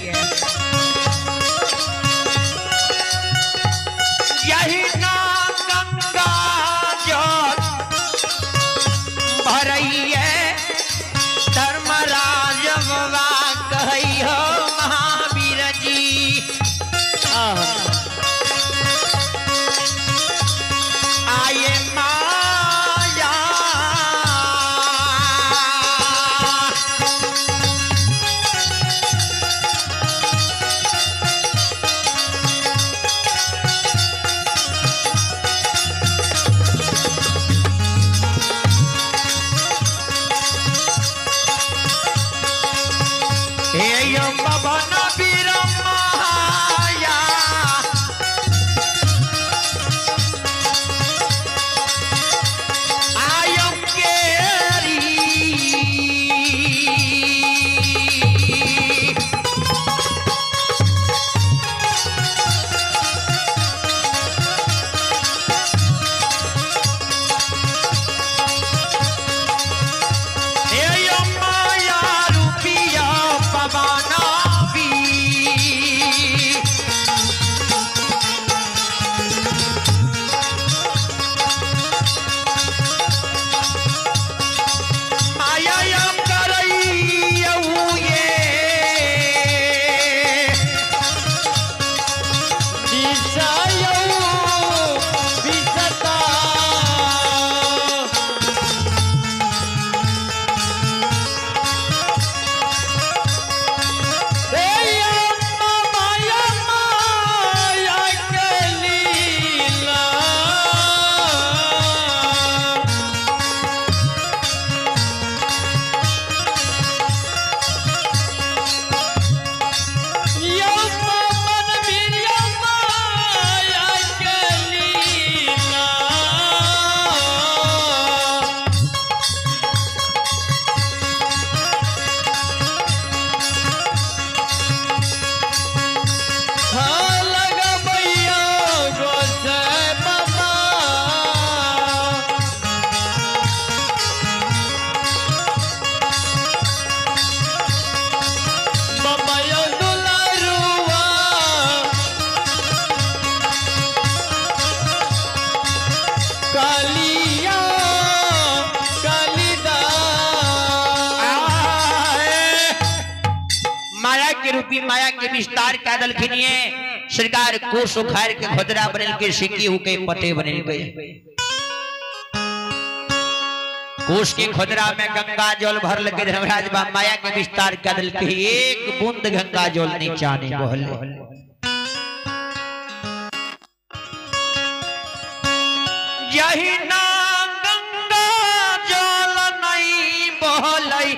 यही ना गंगा जल भरैये धर्मराज बाबा कहैयो महावीर जी। आये माया हे बबन वीर माया आयम केरी हे माया रूपिया पवना वीर। माया यम करैयऊ ये विषयऊ विषता हे अम्मा माया माया के लीला यम्मा मन वीर माया के लीला हाँ लगबैया गोसाई बाबा बाबा यो दुलारुआ कालिया कालिदास माया के रूपी माया के विस्तार का दलखिनिए सरकार कोस उखाड़ के खोदरा बनल के सिक्की हो के पते बनल गए। कोष के खोदरा में गंगा जल भरल के धर्मराज बा माया के विस्तार कर देलकै, एक बूंद गंगा जल नीचा नहीं बहले। जहिना गंगा जल नहीं बहलै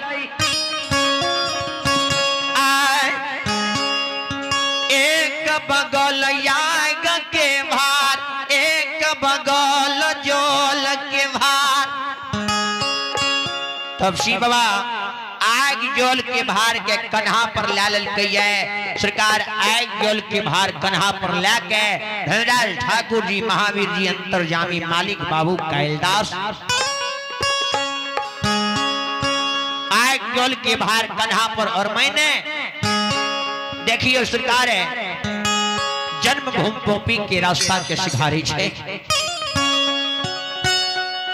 आय एक बगल याग के भार, एक बगल जल के भार। तब शिव बाबा आग जल के भार के कन्हा पर ला लेलकै। सरकार आग जल के भार कन्हा पर ला के धनराज ठाकुर जी महावीर जी अंतर्जामी मालिक बाबू कैलदास आग जल के भार कन्हा पर। और मैंने देखियो सरकार जन्मभूमि पोपी के रास्ता के सिखारी छे।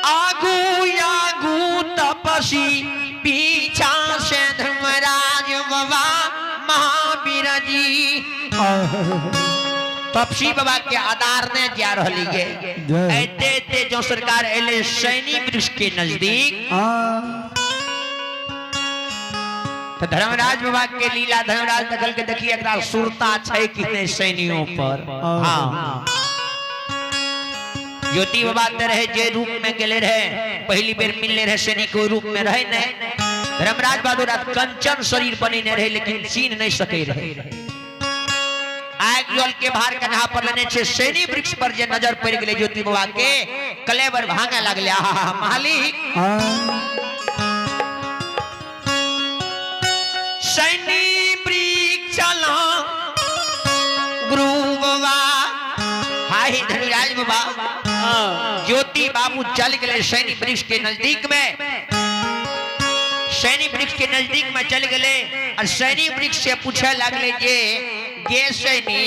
आगू आगू तपसी पीछा से धर्मराज बाबा महावीर जी। तपसी बाबा के आधार ने जा रही है। ऐते ऐते जो सरकार एले सैनी वृक्ष के नजदीक तो धर्मराज बाबा के लीला धर्मराज दखल के देखिए एकरा सुरता छै कि नहीं सैनियों पर। हाँ ज्योति बाबा ते रहे जे रूप में गेले रहे, पहली बेर मिलने रहे सैनिक के रूप में रहे नहीं। धर्मराज बहादुर कंचन शरीर बनेने रहे लेकिन चीन नहीं सके रहे। आग जल के भार कन्हा पर लेने छे सैनी वृक्ष पर जे नजर पड़ गेले ज्योति बाबा के कलेवर भांगे लागले। आहा मालिक सैनी वृक्ष गुरु बाबा। हाय धर्मराज बाबा ज्योति बाबू चल गए सैनी वृक्ष के नजदीक में। सैनी वृक्ष के नजदीक में चल गए और सैनी वृक्ष से पूछे लगले जे गे सैनी,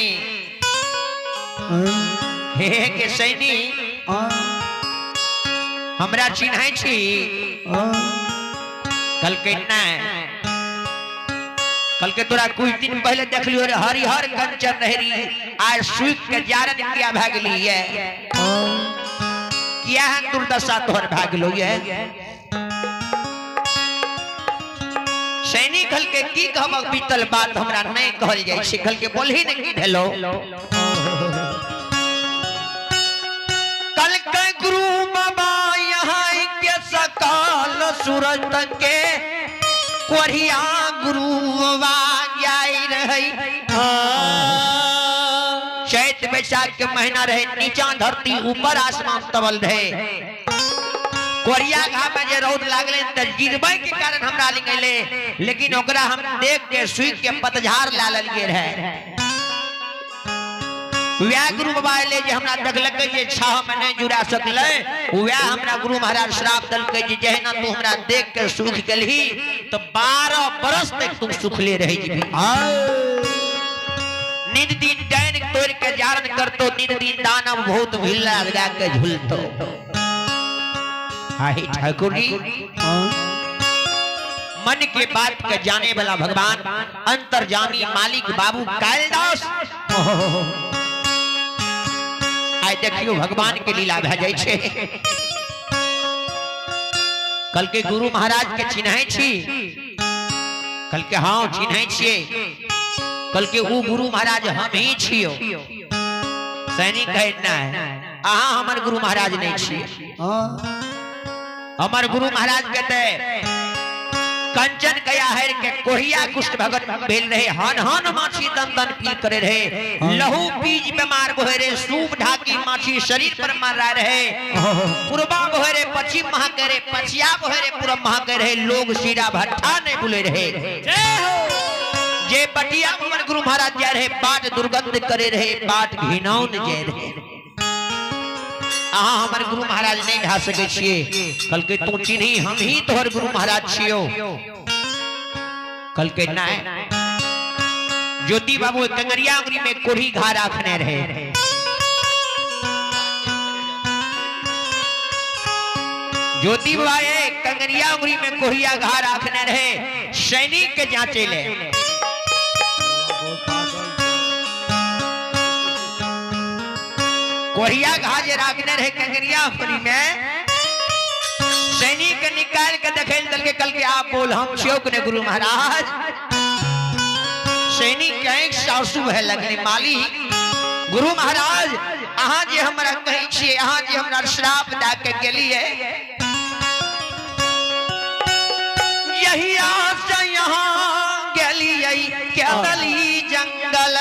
हे के सैनी हमरा चिन्है छी? कल के नहीं, कल के तोरा कुछ दिन पहले देख लियो रे हरिहर कंचन रहरी आज सूख के जारन किया भए गेली है, किया है दुर्दशा तोहर भए गेलो ये। सैनिक हल के की कहबक बीतल बात हमरा नहीं कहल जाय छै, कल के बोलही नहीं भेलो। कल के गुरु बाबा यहाँ के सकाल सूरज के कोरिया गुरु बाबा जाय रहे। चैत बैसाख के महीना रहे, नीचा धरती ऊपर आसमान तबल रहे। कोरिया घा में जे रौद लागले त गिरबै के कारण हमरा लिंगले, लेकिन ओकरा हम देख के सुई के पतझार ला लेलिए रहे। वह गुरु बाबा एले जे हमरा देखलकै जे छाह में नहीं जुड़ा सकलै, वह हमरा गुरु महाराज श्राप देलकै जे जहिना तू हमरा देख के सुख गेलही तो 12 बरस तक तू सुखले रहि जेबही। नित दिन डाइन तोड़ के जारन करतो, नित दिन दानव भूत भिल्ला लगा के झूलतो। हाय ठाकुर जी मन के बात के जाने वाला भगवान अंतर्जामी मालिक बाबू कालिदास। आइ देखियो भगवान के लीला भए जाइ छै। कल के गुरु महाराज के चिन्है छी? कल के हाँ चिन्है छियै। कल के ऊ गुरु महाराज हम ही छियो। सैनिक कहै नहि अहाँ हमर गुरु महाराज नहीं छियै। हमर गुरु महाराज कहते कंचन गया हर के कोहिया कुष्ठ भगत भेल रहे, हन हन माछी दन दन पील करे रहे, लहू बीज बीमार बोहे रहे, सूप ढाकी माछी शरीर पर मार रहे, पूर्वा बोहे रहे पश्चिम महा करे, पछिया बोहे रहे पूरब महा करे रहे, लोग सीरा भट्ठा नहीं बोले रहे। जे बटिया हमर गुरु महाराज जा रहे बाट दुर्गंध करे रहे, बाट घिनौन जे रहे। अहाँ हमर गुरु महाराज नहीं भा सके छियै। कल के तू चिन्ही हम ही तोहर गुरु महाराज छियो। कल के नहीं ज्योति बाबू कंगरिया उंगली में कोढ़ी घा रखने रहे। ज्योति बाबा कंगरिया उंगली में कोढ़िया घा रखने रहे, सैनिक के जांचे ले। कोरिया घा जे राखने रहे कंगरिया उंगली में, सैनिक के निकाल के देखे दल के कल के आप बोल हम छियो के गुरु महाराज। सैनिक के आँखि सासु भए लगले, मालिक गुरु महाराज अहाँ जे हमरा कहै छियै, अहाँ जे हमरा श्राप दए के गेलियै, यही से यहाँ गेलियै केदली जंगल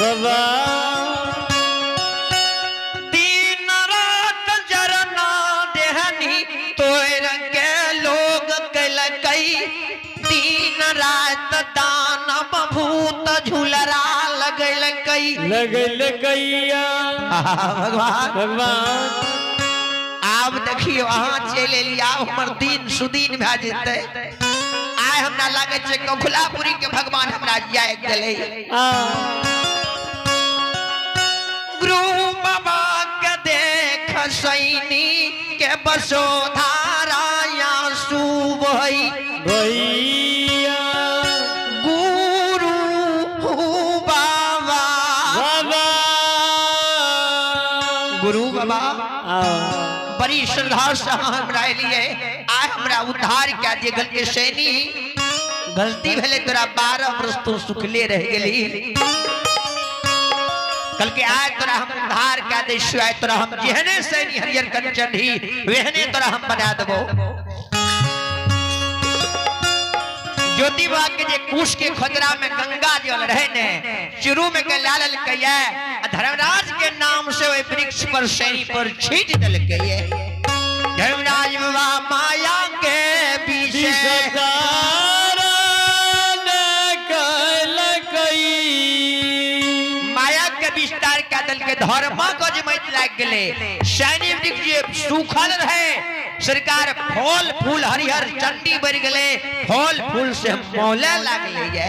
बाबा दिन रात जरना देहनी तोर के लोग कैलकै, दिन रात दानव भूत झुलरा लगलकै लगल कैया। भगवान भगवान आब देखियो अहाँ चलि एलियै, आब हमर दिन सुदीन भए जेतै। आइ हमरा लागै छै कखुलापुरी के भगवान हमरा जाय गेलै। आ गुरु बाबा के देख सैनी के बसो धारा आंसू बहै भैया गुरु बाबा बाबा गुरु बाबा आ बड़ी श्रद्धा से अहाँ हमरा एलियै, आइ हमरा उद्धार कए दिए। गल के सैनी गलती भेलै तोरा 12 वर्ष तू सुखले रह गेली, कल के आय तोरा हम उद्धार कए दै छियौ, आइ तोरा हम जेहने सैनी हरियर कंचन ही वेहने तोरा हम बना देबो। ज्योति बाबा के जे कुश के खजरा में गंगा जल रहे ने शुरू में के लाल के धर्मराज के नाम से ओहि वृक्ष पर सैनी पर छीट देलकै। धर्मराज बाबा माया के विषय माया के विस्तार कए देलकै, धर्म गजमैत लागि गेलै। सैनी वृक्ष जे सूखल रहे सरकार फल फूल हरिहर चंडी बढ़ गेलै, फल फूल से मौले लागलै। ये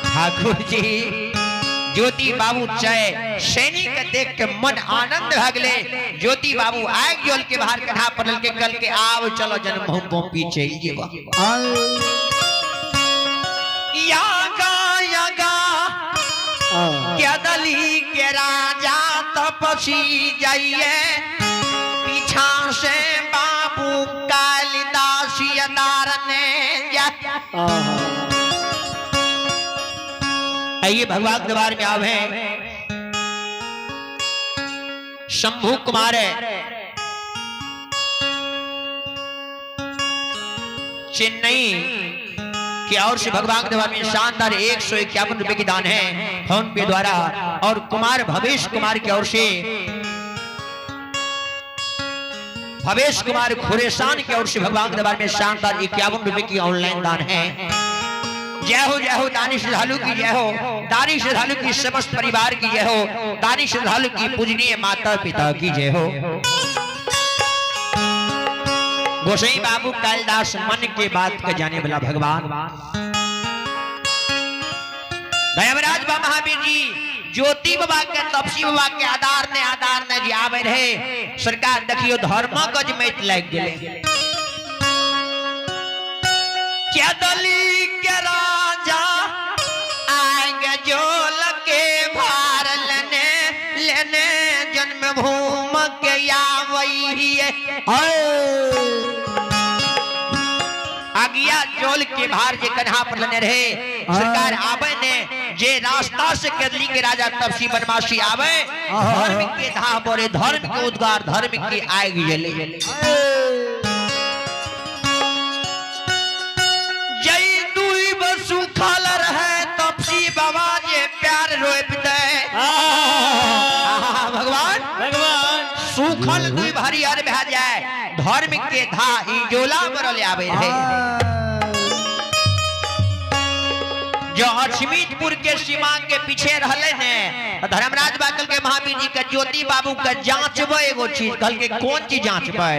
ठाकुर जी ज्योति बाबू चाहे सैनी के देख के मन आनंद भए गेलै। ज्योति बाबू आगि जल के बाहर कन्हा पड़ल के कल के आब चलो जन्म गोपी चलि जेबा। यागा यागा केदली के राजा तपसी जाइए, पीछा से बाबू कालिदास ने जा। आइए भगवान दरबार में आवे शंभू कुमार है चेन्नई की ओर से भगवान के दरबार में शानदार 151 रुपए की दान है फोन पे द्वारा, और कुमार भवेश कुमार की ओर से भवेश कुमार खुरेसान की ओर से भगवान के दरबार में शानदार 51 रुपए की ऑनलाइन दान है। जय हो जय हो दानी श्रद्धालु की जय हो, दानी श्रद्धालु की समस्त परिवार की जय हो, दानी श्रद्धालु की पूजनीय माता पिता की जय हो। गोसाई बाबू कालिदास मन के बात के जाने वाला भगवान दयावराज बा महावीर जी ज्योति बाबा के तपसी बाबा के आधार ने जी आवे रहे। सरकार देखियो धर्म गजमैत लागि गेलै। केदली के राजा आएंगे जोल के भार लेने लेने जन्मभूमि के आवई आगिया जोल के भार जे कन्हा पर लेने रहे। सरकार आवे ने जे रास्ता से केदली के राजा तपसी बनवासी आवे, धर्म के धाह बोरे, धर्म के उद्गार, धर्म के आग जले। जय दुई बसु खाल रहे तपसी बाबा जे प्यार रोप दे। भगवान भगवान सूखल दुई हरिहर भए जाए, धर्म के धा इजोला बरल आवे रहे। जो अछमीतपुर के सीमा के पीछे रहले ने धर्मराज बाकल के महावीर जी के ज्योति बाबू के जांचबे एगो चीज, कल के कौन चीज जांचबे?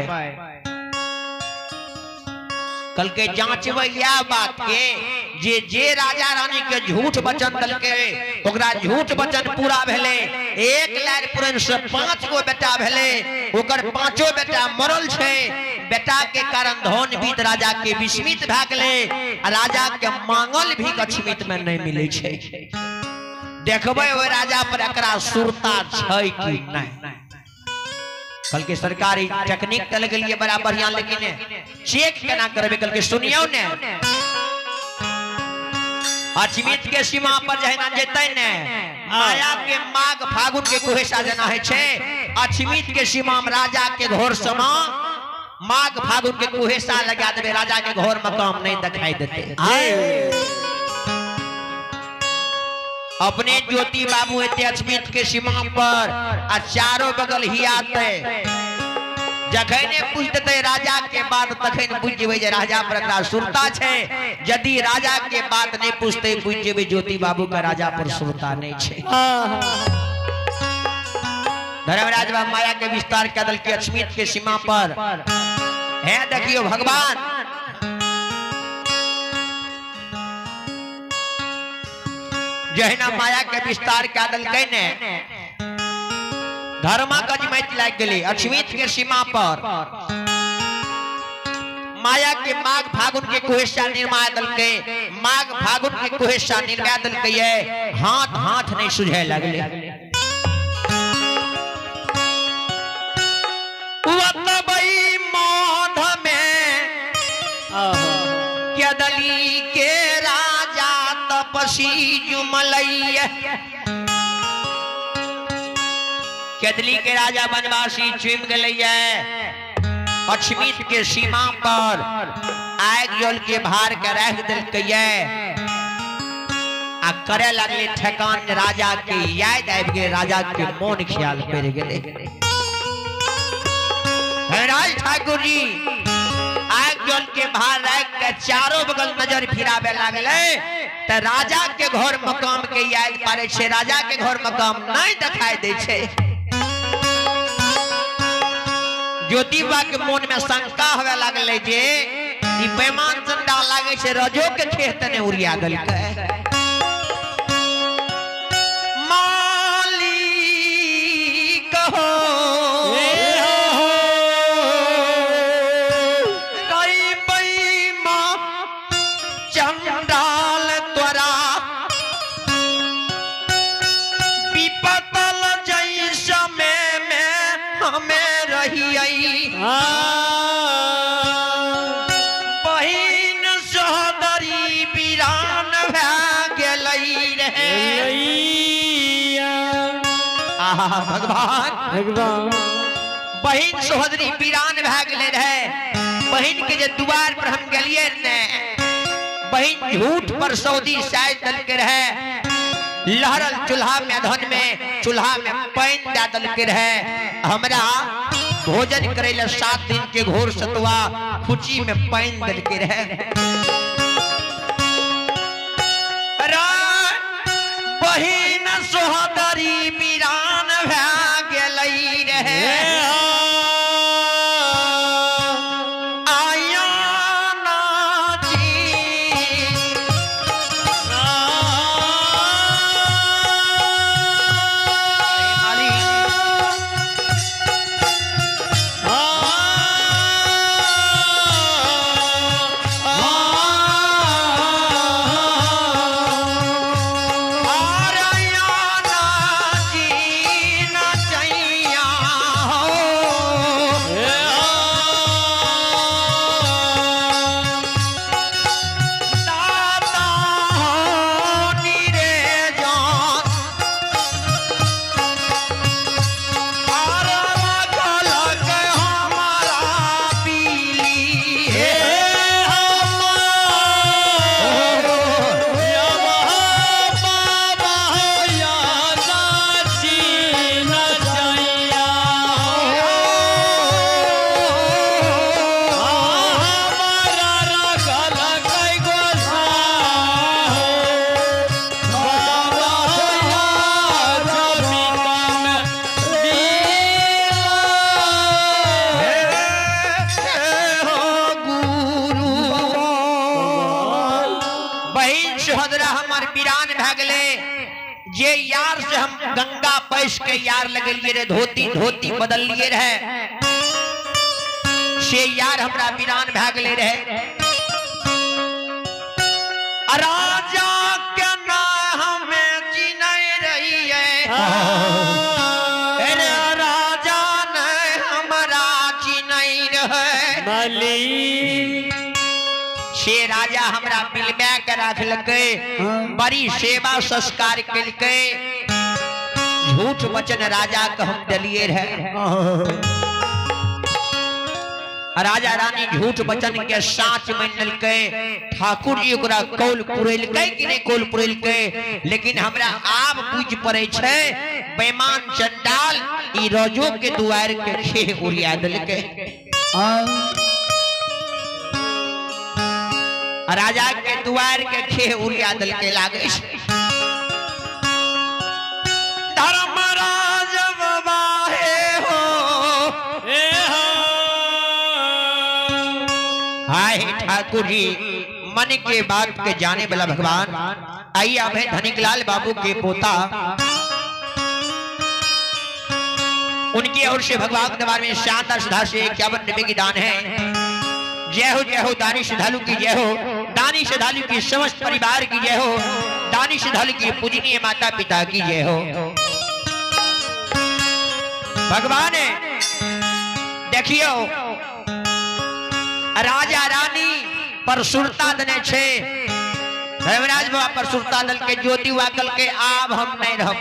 कल के जांचबे यह बात के जे जे राजा रानी के झूठ वचन दलके ओकरा झूठ वचन पूरा भेले। एक लार पुरन से 5 गो बेटा भेले, ओकर 5 बेटा मरल छै। बेटा के कारण धन बीत राजा के विस्मित भए गेलै, राजा के मांगल भी लक्ष्मित में नहीं मिले छै। देखबै ओहि राजा पर एकरा सुरता छै कि नहीं। कहलकै सरकार ई टेक्निक तऽ लगेलियै बड़ा बढ़िया, लेकिन चेक केना करबै? कहलकै सुनियौ ने, अजमीत के सीमा पर जहिना जेतै ने, माया के माघ फागुन के कुहेसा जेना होइ छै, अजमीत के सीमा में राजा के घर समा माघ फागुन के कुहेसा लगा देबै, राजा के घर मकाम नहीं दिखाई देते। अपने ज्योति बाबू एते अजमीत के सीमा पर आ चारो बगल हियाते, जखने पूछ देते राजा के बात तखन बुझ जेबै जे राजा पर एकरा सुरता छै। यदि राजा के बात नहीं पूछते, बुझ जेबै ज्योति बाबू का राजा पर सुरता नहीं छै। धर्मराज बाबा माया के विस्तार कऽ देलकै अश्मित के सीमा पर। है देखियो भगवान, जहिना माया के विस्तार कऽ देलकै ने, धर्मक अजमैत लागि गेलै। अश्मित के सीमा पर माया के माघ फागुन के कुहेसा निर्मा देलकै, माघ फागुन के कुहेसा निर्मा देलकै, ये हाथ हाथ नहीं सुझे लगले। वतबई मौध में केदली के राजा तपसी जुमलैया, केदली के राजा बनवासी चुम गेलैया। अश्मित के सीमा पर आगि जल के भार के राखि देलकैया आ करे लगले ठेकान। राजा के याद आबि गेल, राजा के मोन ख्याल पड़ि गेलै। राज ठाकुर जी आगि जल के भार राखि के चारो बगल नजर फिराबे लागलै तऽ राजा के घर मकाम के याद पारे छै, राजा के घर मकाम नहीं दिखाई दै छै। ज्योतिबा के मन में शंका होवे लागलै जे ई बेमान चंदा लागै छै रजो के खेत ने उड़िया देलकै। मालिक हो गई बेईमान चंडाल तोरा विपतल जैसा में हमें रहियई, बहिन सहोदरी वीरान भए गेलै रहे। आहा भगवान, भगवान, बहिन सहोदरी वीरान भए गेलै रहे। बहिन के जे दुआर पर हम गेलियै ने, बहिन झूठ पर सऊदी साइज देलके रहे, लहरल चूल्हा में अधन में चूल्हा में पानि दए देलके रहे। हमरा भोजन करे ले 7 दिन के घोर सतुआ खुची में पानि देलके रहे। बहिन सोहदरी वीरान भए गेलै रहे। आया ना जी बहिन सोहदरा हमर वीरान भए गेलै। जे यार से हम गंगा पैस के यार लगेलिए रे, धोती धोती बदललिए रहे, से यार हमरा वीरान भए गेलै रहे। राजा के ना हमें चिन्है रहिए, अरे राजा नहीं हम माली से राजा हमरा बिलमा के राखलकै, बड़ी सेवा संस्कार केलकै। झूठ वचन राजा के हम देलिए रहे। राजा रानी झूठ वचन के साँच मान लेलकै। ठाकुर जी ओकरा कौल पुरेलकै कि नहीं कौल पुरेलकै, लेकिन हमरा आब बुझि पड़ै छै बेईमान चंडाल ई रजो के दुआर के खेह उड़िया देलकै। राजा के दुआर के खेह उड़िया देलकै लागै छै। धर्मराज बाबा हे हो ए हो। हाय ठाकुर जी, मन के बात के जाने वाला भगवान। आइए आप हैं धनिकलाल बाबू के पोता, उनकी ओर से भगवान के दरबार में शानदार श्रद्धा से 51 रुपए की दान है। जय हो जय हो दानी श्रद्धालु की जय हो, दानी श्रद्धालु की समस्त परिवार की जय हो, दानी श्रद्धालु की पूजनीय माता पिता की जय हो। भगवान देखियो राजा रानी पर सुरता देने छे, धर्मराज बाबा पर सुरता दल के ज्योति वाकल के आब हम नहीं रहब,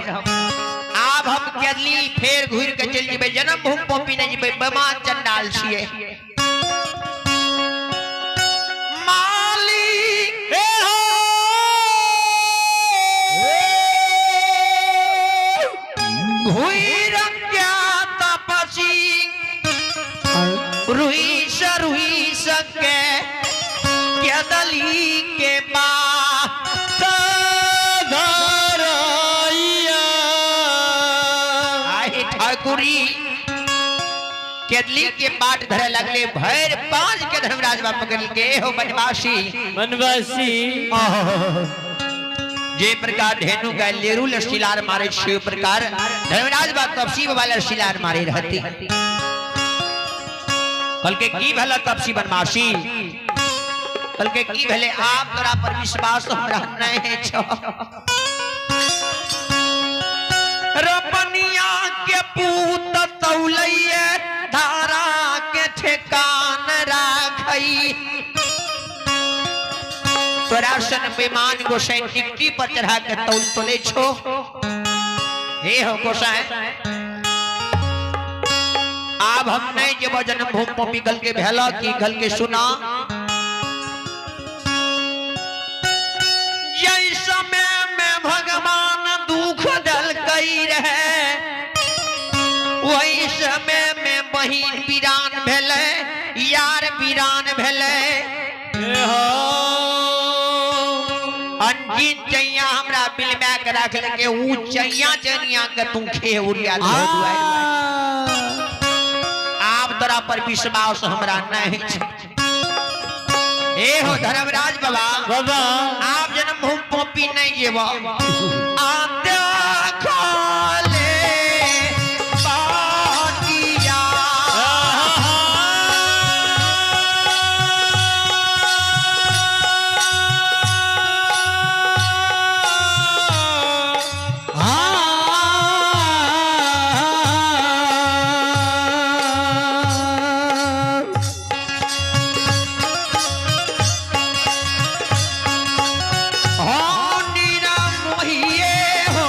आब हम केदली फेर घुर के चल जेबै, जन्म भूमि पपी नहीं जेबै, बेमान चंडाल छिए। मालिक ए हो। घुर क्या तपसी रुई सरुई सके केदली के बात धराइया। आहे ठाकुरी केदली के बाट धरे लगले, भैर पांच के धर्मराज बाबा पकड़ के हो बनवासी बनवासी। जे प्रकार धेनु का लेरू लशिलार मारे छे प्रकार धर्मराज बाबा तपसी बाबा लशिलार मारे रहती। कल के की भला तपसी बनवासी, कल के की भले आप तोरा पर विश्वास हमरा नहीं छो। रपनिया के पूत तौलैये धारा के ठेकान राखई, तोरा सन बेमान गोसाई टिकटी पर चढ़ा के तौल तोले छो। हे हो गोसाई, आब हम नहीं जेबो जन्मभूमि पपी गल के भेला की गल के सुना। जै समय में भगवान दुख दलकै रहे, वही समय में बहिन वीरान भेलै, यार वीरान भेलै। ए हो। अनजीन चैया हमरा बिलमा के राखलकै, ऊ चैया चैनिया के तू खे उड़िया दे दुआरि। आब तोरा पर विश्वास हमरा नहीं छै। ए हो धर्मराज बाबा, बाबा आप जन्मभूमि पपी नहीं जेबो। आ देखले बाटिया हो नीरा मोहिए हो।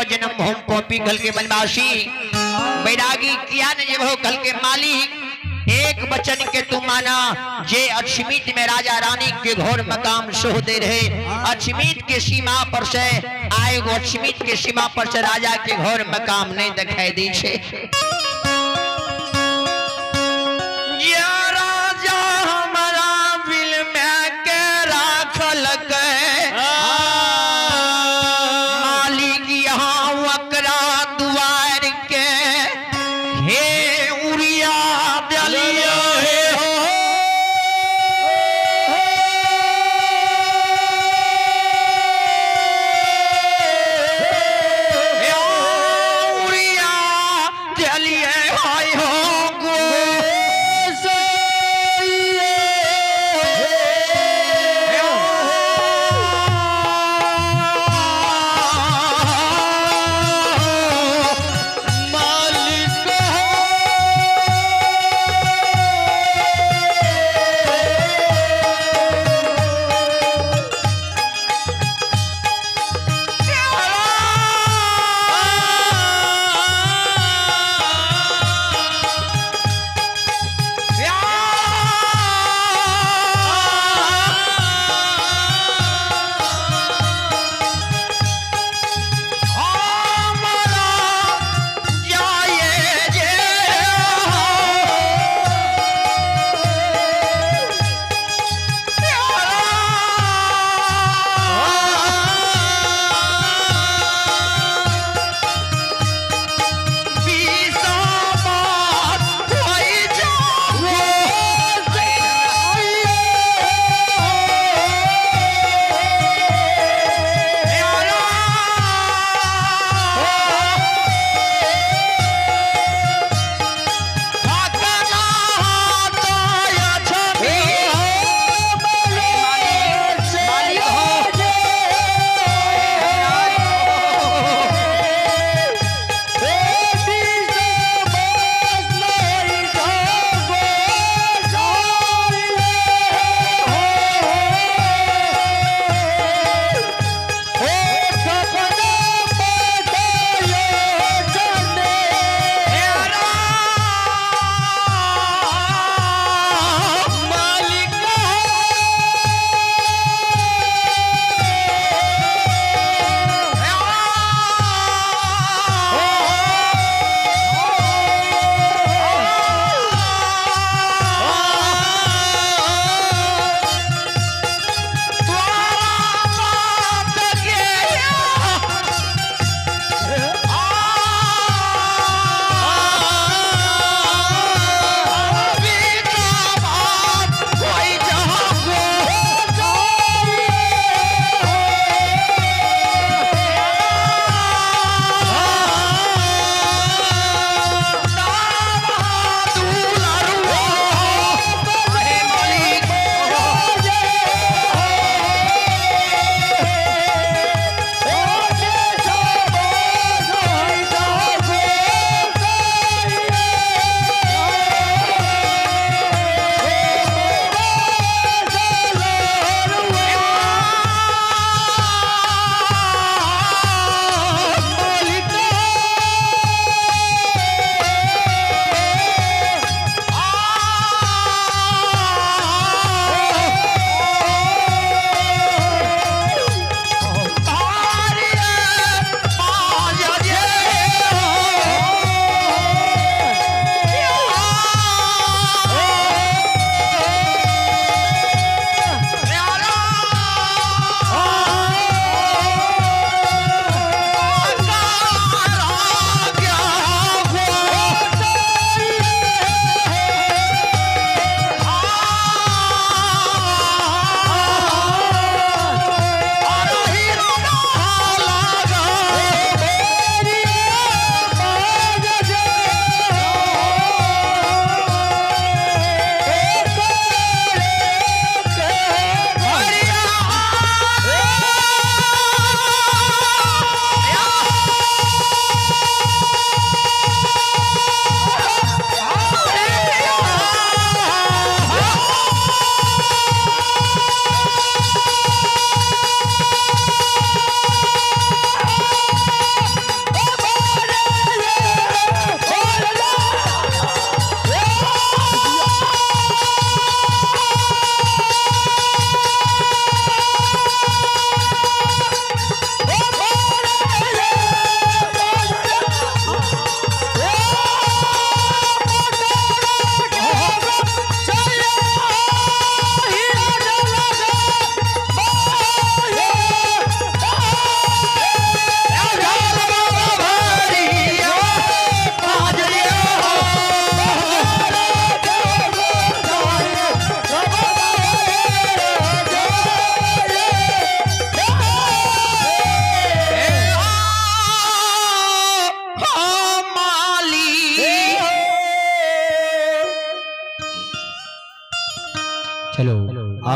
जेबो जन्म हम कॉपी कल के बनवासी बैरागी किया ने जेबो कल के मालिक। एक वचन के तू माना, जे अक्षमित में राजा रानी के घोर मकाम सोह दे रहे, अक्षमित के सीमा पर से आए गो अक्षमित के सीमा पर से राजा के घोर मकाम नहीं दिखाई दी छे। या राजा हमारा बिल में के राखल के मालिक यहाँ वकरा दुआर के हे उड़िया दलियो हे हो। हे उड़िया दलिए हाय हो गो।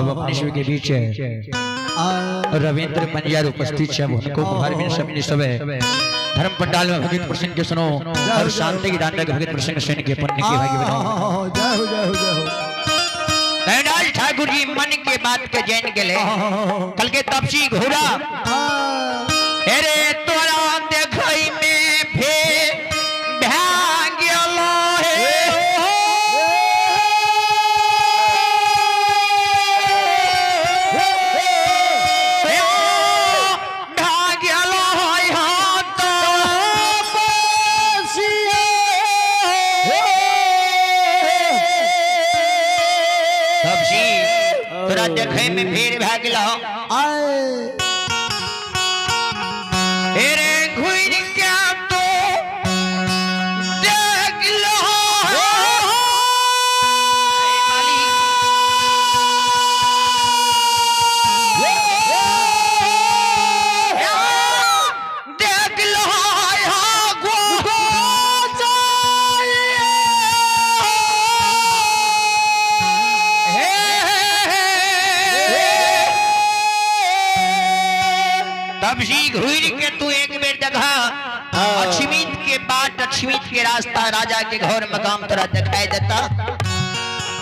अब अपने शिव के बीच है रविंद्र पंजार उपस्थित है, उनको मुखार में सबने सब है। धर्म पंडाल में भगत प्रसंग के सुनो और शांति की दान के भगत प्रसंग सुन के पुण्य की भागी बनाओ। जय हो जय हो जय हो। धर्मराज ठाकुर जी मन के बात के जैन के ले कल के तपसी घोड़ा अरे तोरा देखई में भे भाग गेलो हे। भाग गेलो है हाथ तपसी तोरा देखै में भीड़ भए गेलो। अरे घुर के तो देख लो देख लो तबसी घूर के तू एक बेर जगह अक्षमित के बाट अक्षमित के रास्ता राजा के घर मकाम तोरा दिखाई देता।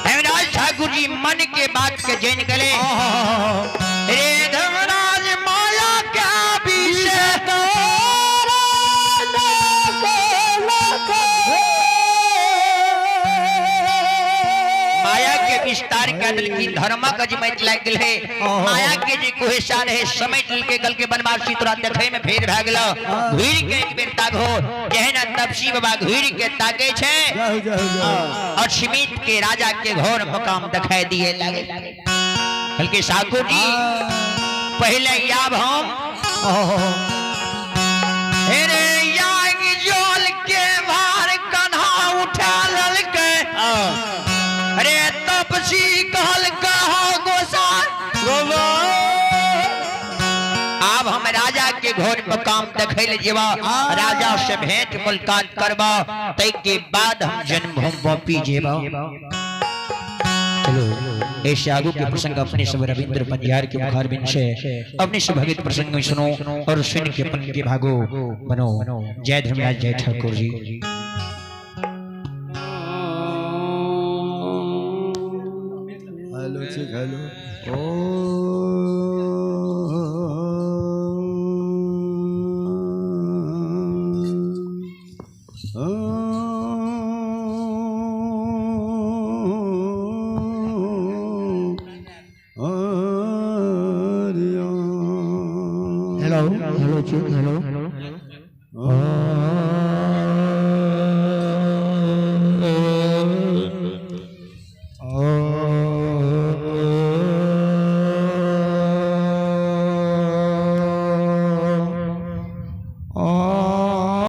हेमराज ठाकुर जी मन के बात के जैन गले रे धर्मराज माया क्या विषय माया के विस्तार के दल की धर्मक अजमैत लाग गेल है। माया के जे कुहेसा रहे समेट के गल के बनवासी तोरा देखै में फेर भए गेल। घुरि के एक बेर ताकहो जेहन तपसी बाबा घुरि के ताके छै जय हो जय हो जय हो। अक्षमित के राजा के घर मकाम दिखाई दिए लागे। बल्कि ठाकुर जी पहले याब हम अरे याग जोल के भार कन्हा उठा ललके। अरे तपसी कहल कहो गोसाई आब हम राजा के घर मकाम देखै ले जेबा, राजा से भेंट मुलाकात करबा, तै के बाद हम जन्मभूमि वापी जेबा। चलो ऐसे आगू के प्रसंग अपने सब रविंद्र पंजार के मुखार बिन से अपने सब भगत प्रसंग सुनो और सुन के अपन के भागो बनो। जय धर्मराज जय ठाकुर जी। हेलो ठीक हेलो। हेलो हेलो ठीक हेलो।